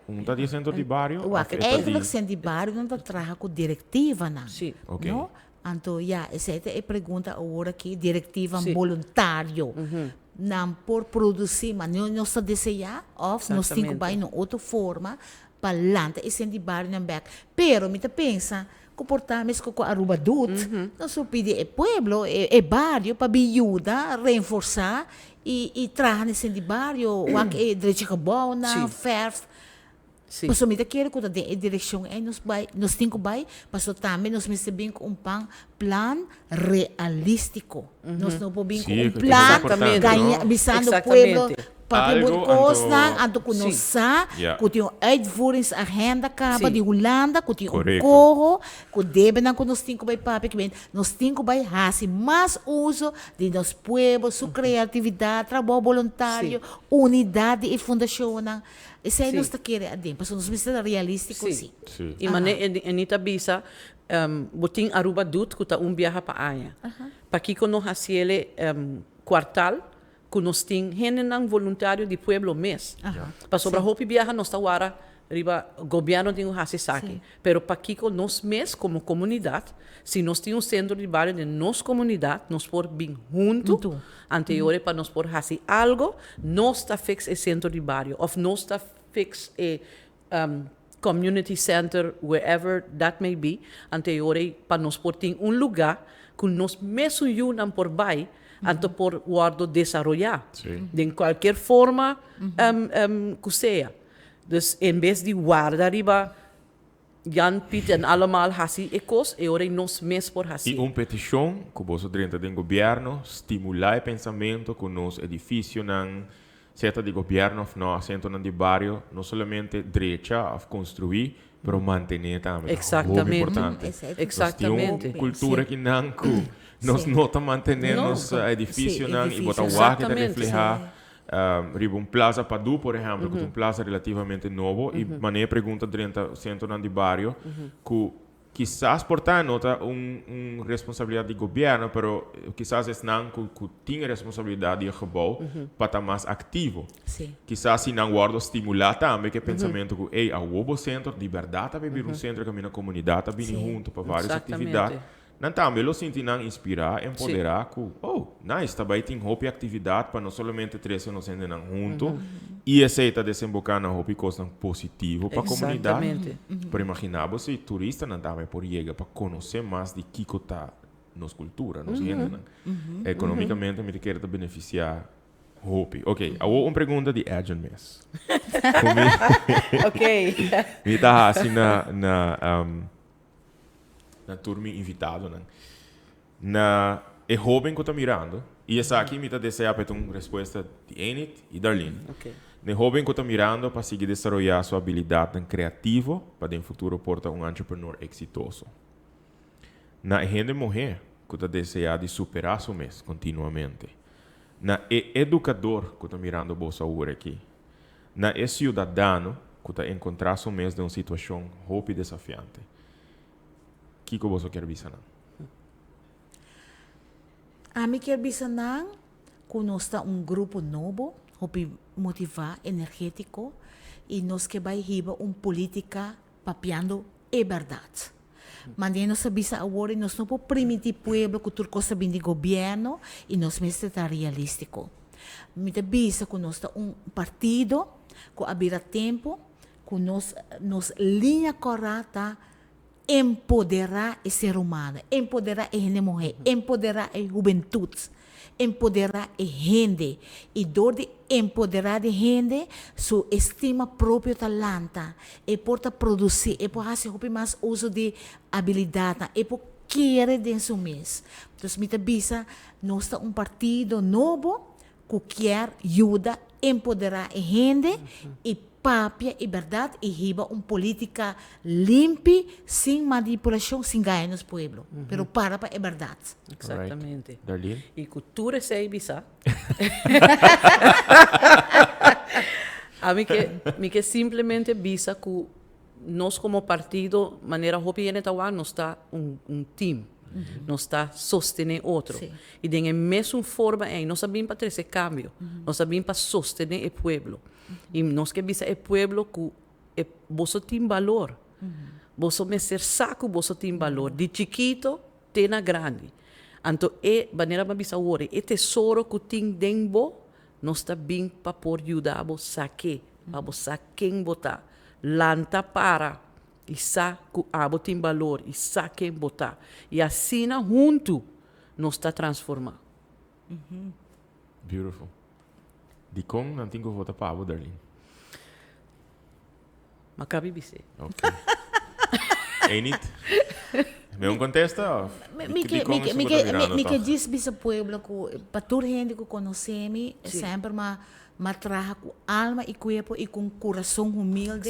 Un ta di e sentro di bario? Wak, eigenlijk sentro di bario nan ta traha ku direktivanan. No? Anto ya, esei ta e pregunta awor aki, direktiva boluntario nan por produsí ma no nos ta deseá òf nos tin ku bai na un otro forma pa lanta e sentro di barionan bèk. Pero mi ta pensa ku por ta meskos ku Aruba doet, nos por pidi e pueblo, e bario pa bin yuda reforsá i traha na e sentro di bario, wak e drechi gebouwnan, fèrf. Pasobra mi ta kere ku ta den e direkshon ei nos bai, nos tin ku bai, pasobra tambe nos mester bin ku un pan plan realístiko. Nos no por bin ku un plan gaña, bisando pueblo papia bo kosnan, anto ku nos sa ku tin un uitvoeringsagenda kaba di Hulanda, ku tin un koho, ku debenan ku nos tin ku bai papia, ku nos tin ku bai hasi mas uso di nos pueblo, su kreatividat, trabou boluntario, unidat di e fundashonnan. Esei nos ta kere aden, pasobra nos mester ta realístiko sí. Sí. I mane Enita bisa, bo tin Aruba Doet ku ta un biaha pa aña. Pakiko no hasiele kuartal ku nos tin hendenan voluntario di pueblo mes? Pasobra hopi biaha nos ta wara riba gobièrnu tin ku hasi esaki. Pero pakiko nos mes komo komunidat, si nos tin un sentro di bario den nos komunidat, nos por bin huntu ante e ora pa nos por hasi algo, nos ta fix e sentro di bario òf nos ta fix e community center wherever that may be, ante e ora pa nos por tin un lugá ku nos mesun yunan por bai anto por wòrdu desaroyá den kualkier forma ku sea. Dus en bes di warda riba Jan, Piet en allemaal hasi e kos, e ora ei nos mes por hasi. I un petishon ku boso drenta den gobièrnu, stimulá e pensamentu ku nos edifisionan, sea ta di gobièrnu òf no, asentonan di bario, no solamente drecha òf konstruí, pero mantené tambe. Ta hopi importante. Nos tin un kultura kinan ku nos no ta mantené nos edifisionan i bo ta wak e ta reflehá Riba un plaza Padu, por ehempel, ku ta un plaza relativamente nobo, i manera e pregunta drenta sentronan di bario, ku kisas por ta no ta un un responsabilidat di gobièrnu, pero kisas esnan ku ku tin e responsabilidat di e gebou pa ta mas aktivo. Kisas si nan wòrdu stimulá tambe ku e pensamentu ku, ey, awor bo sentro di bèrdat ta bira un sentro kaminda komunidat ta bini huntu pa vários aktividat. Nan tambe lo sinti nan inspirá, empoderá ku, oh, nice, ta bai tin hopi aktividat pa no solamente trese nos hendenan huntu i esei ta desemboká na hopi kosnan positivo pa komunidat. Pero imaginá bo si turistanan tambe por yega pa konosé mas di kiko ta nos kultura, nos hendenan. Ekonómikamente mi ta kere ta benefisiá Hopi. Ok, awor un pregunta di Edjean mes. Ku mi Ok. mi ta hasi na na um, na tur mi invitadonan. Na e hoben ku ta mirando, i esaki mi ta desea pa e ta un respuesta di Enid i Darlene. Ok. Na e hoben ku ta mirando pa sigui desaroyá su abilidatnan kreativo pa den futuro por ta un entrepreneur eksitoso. Na e hende muhé ku ta deseá di superá su mes kontinuamente. Na e edukador ku ta mirando boso awor aki. Na e siudadano ku ta enkontrá su mes den un situashon hopi desafiante. Kiko boso kier bisa nan? Ami kier bisa nan ku nos ta un grupo nobo, hopi motivá, energétiko, i nos ke bai hiba un polítika papiando e bèrdat. Manera nos ta bisa awor y nos no por primiti pueblo cu tur cos ta bin di gobierno y nos mester ta realistico. Mi ta bisa cu nos ta un partido cu a bira tempo cu nos nos liña cora ta empodera e ser humano, empodera e hende muhe, empodera e hubentud. Empoderá e hende i dor di empoderá di hende su estima propio ta lanta, e por ta produsí, e por hasi hopi mas uso di abilidatnan, e por kere den su mes. Entonces mi ta bisa nos ta un partido nobo ku kier yuda empoderá e hende i papia e bèrdat i hiba un polítika limpi sin manipulashon, sin gaña nos pueblo, pero para pa e bèrdat. Exactamente. Darlene? I ku tur esei bisa, ami ke mi ke simplemente bisa ku nos komo partido manera hopi hende ta wak nos ta un un team. Nos ta sostené otro. I den e mesun forma ei nos a bin pa trese kambio. Nos a bin pa sostené e pueblo. I nos ke bisa e pueblo ku e boso tin balor. Boso mester sa ku boso tin balor, di chikito te na grandi. Anto e manera mi a bisa awor, e tesoro ku tin den bo, nos ta bin pa por yuda bo sak'é, pa bo sa ken bo ta. Lanta para i sa ku abo tin balor i sa ken bo ta. I asina huntu nos ta transformá. Beautiful. Dikon nan tin ku vota pa abo, Darlene? Ma kabi bis'é. Ok. Enid, mi un kontesta òf? Mi ke, mi ke, mi ke, mi ke djis bisa pueblo ku pa tur hende ku konosé mi, semper m'a m'a traha ku alma i kuerpo i ku un kurason humilde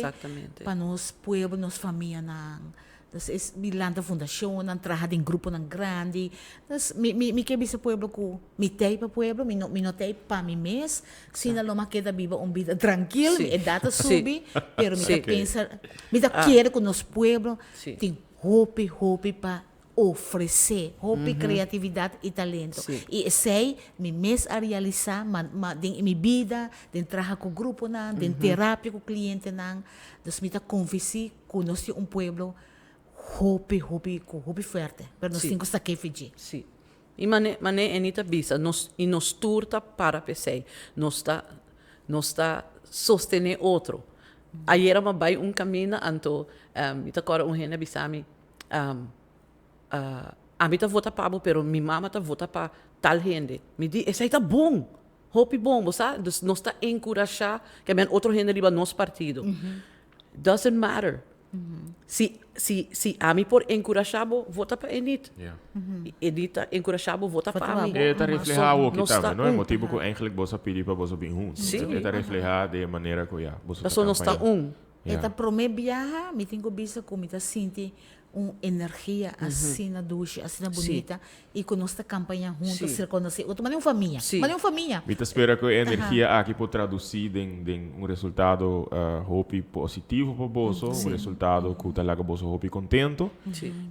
pa nos pueblo, nos famianan. Dus es mi lanta fundacionnan, traha den gruponan grandi. Dus mi mi mi ke bisa pueblo ku mi t'ei pa pueblo, mi no mi no t'ei pa mi mes, sina lo mi a keda biba un bida trankil, mi edat a subi, pero mi ta pensa, mi ta kere ku nos pueblo tin hopi hopi pa ofresé, hopi kreatividat i talento. I esei mi mes a realisá ma ma den mi bida, den traha ku gruponan, den terapia ku klientenan. Dus mi ta konvensí Ku nos tin un pueblo hopi hopi ku hopi fuerte, pero nos tin ku sak'é fi dje. Sí. I mane mane Eni ta bisa, nos i nos tur ta para p'esei. Nos ta nos ta sostené otro. Ayera mi a bai un kaminda anto mi ta kòrda un hende a bisa mi, Ami ta vota pa bo pero mi mama ta vota pa tal hende. Mi di, esei ta bon! Hopi bon, bo sa? Dus nos ta enkurashá ke men otro hende riba nos partido. Doesn't matter. Si, si, si ami por enkurashá bo, vota pa Enid. Enid ta enkurashá bo, vota pa mi. E ta reflehá awoki tambe, no? E motibu ku eigenlijk boso a pidi pa boso bin huntu. E ta reflehá den e manera ku ya, boso ta Pasobra nos ta un. E ta promé biaha mi tin ku bisa ku mi ta sinti un energia asina dushi, asina bunita i ku nos ta kampañá huntu, ser konosí otro, manera un famia, manera un famia. Mi ta spera ku e energia aki por tradusí den den un resultado hopi positivo pa boso, un resultado ku ta laga boso hopi kontento.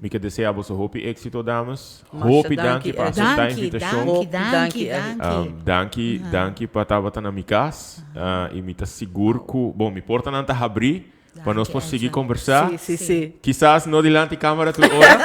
Mi ke desea boso hopi éksito, dames. Hopi danki pa aseptá e invitashon. Danki, danki, danki. Danki, danki pa tabata na mi kas. I mi ta sigur ku, bon, mi portanan ta habrí. Pa nos por sigui kombersá. Sí, sí, sí. Kisas no dilanti kámara tur ora,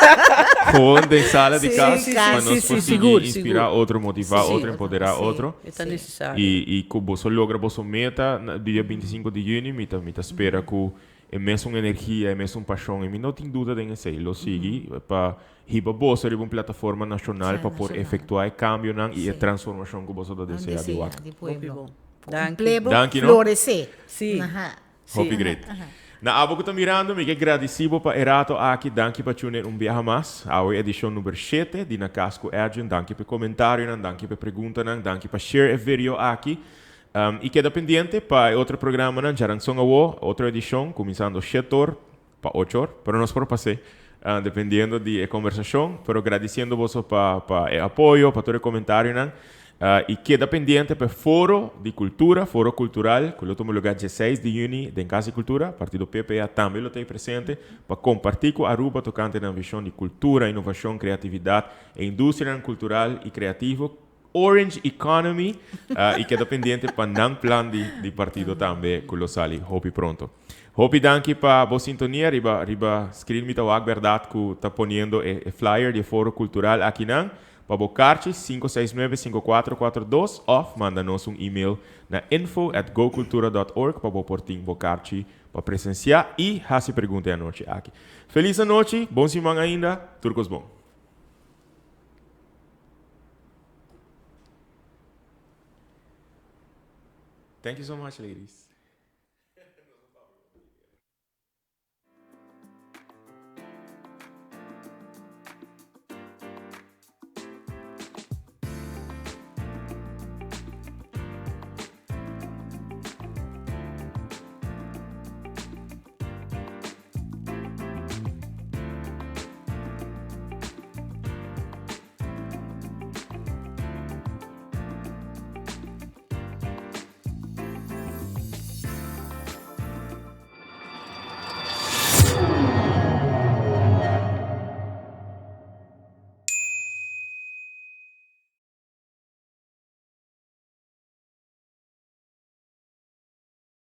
gewoon den sala di kas, pa nos por sigui inspirá otro, motivá otro, empoderá otro. E ta nesesario. I ku boso logra boso meta na dia bintisinko di yüni, mi ta mi ta spera ku e mesun energia, e mesun pashon, i mi no tin duda den esei, lo sigui pa hiba boso riba un plataforma nashonal pa por efektuá e kambionan i e transformashon ku boso ta deseá di wak. Hopi bon. Un plebo floresé. Sí. Hopi great. Na abo ku ta mirando, mi ke gradisí bo pa e rato aki. Danki pa tune in un biaha mas. Awe edishon number shete di Na Kas ku Edjean. Danki pa e komentarionan, danki pa e preguntanan, danki pa share e video aki. I keda pendiente pa e otro programanan. Djaranson awo, otro edishon, kuminsando shetor pa ochor, pero nos por pas'é dependiendo di e kombersashon. Pero gradisiendo boso pa pa e apoyo, pa tur e komentarionan. I keda pendiente pa e foro di kultura, foro kultural, ku lo tuma lugá dieseis di yüni den Kas di Kultura. Partido PPA tambe lo ta ei presente pa kompartí ku Aruba tokante nan vishon di kultura, inovashon, kreatividat e industrianan kultural i kreativo. Orange Economy y keda pendiente pa nan plan di di partido tambe cu lo sali hopi pronto. Hopi danki pa bo sintonia riba riba screen mi ta wak berdad cu ta poniendo e e flyer di e foro cultural akinan pa bo karchi 569 5442 of manda nos un email na info at gocultura dot org pa bo por tin bo karchi pa presencia y haci pregunta e anochi aki. Feliz anochi, bon siman ainda, tur cos bon. Thank you so much ladies.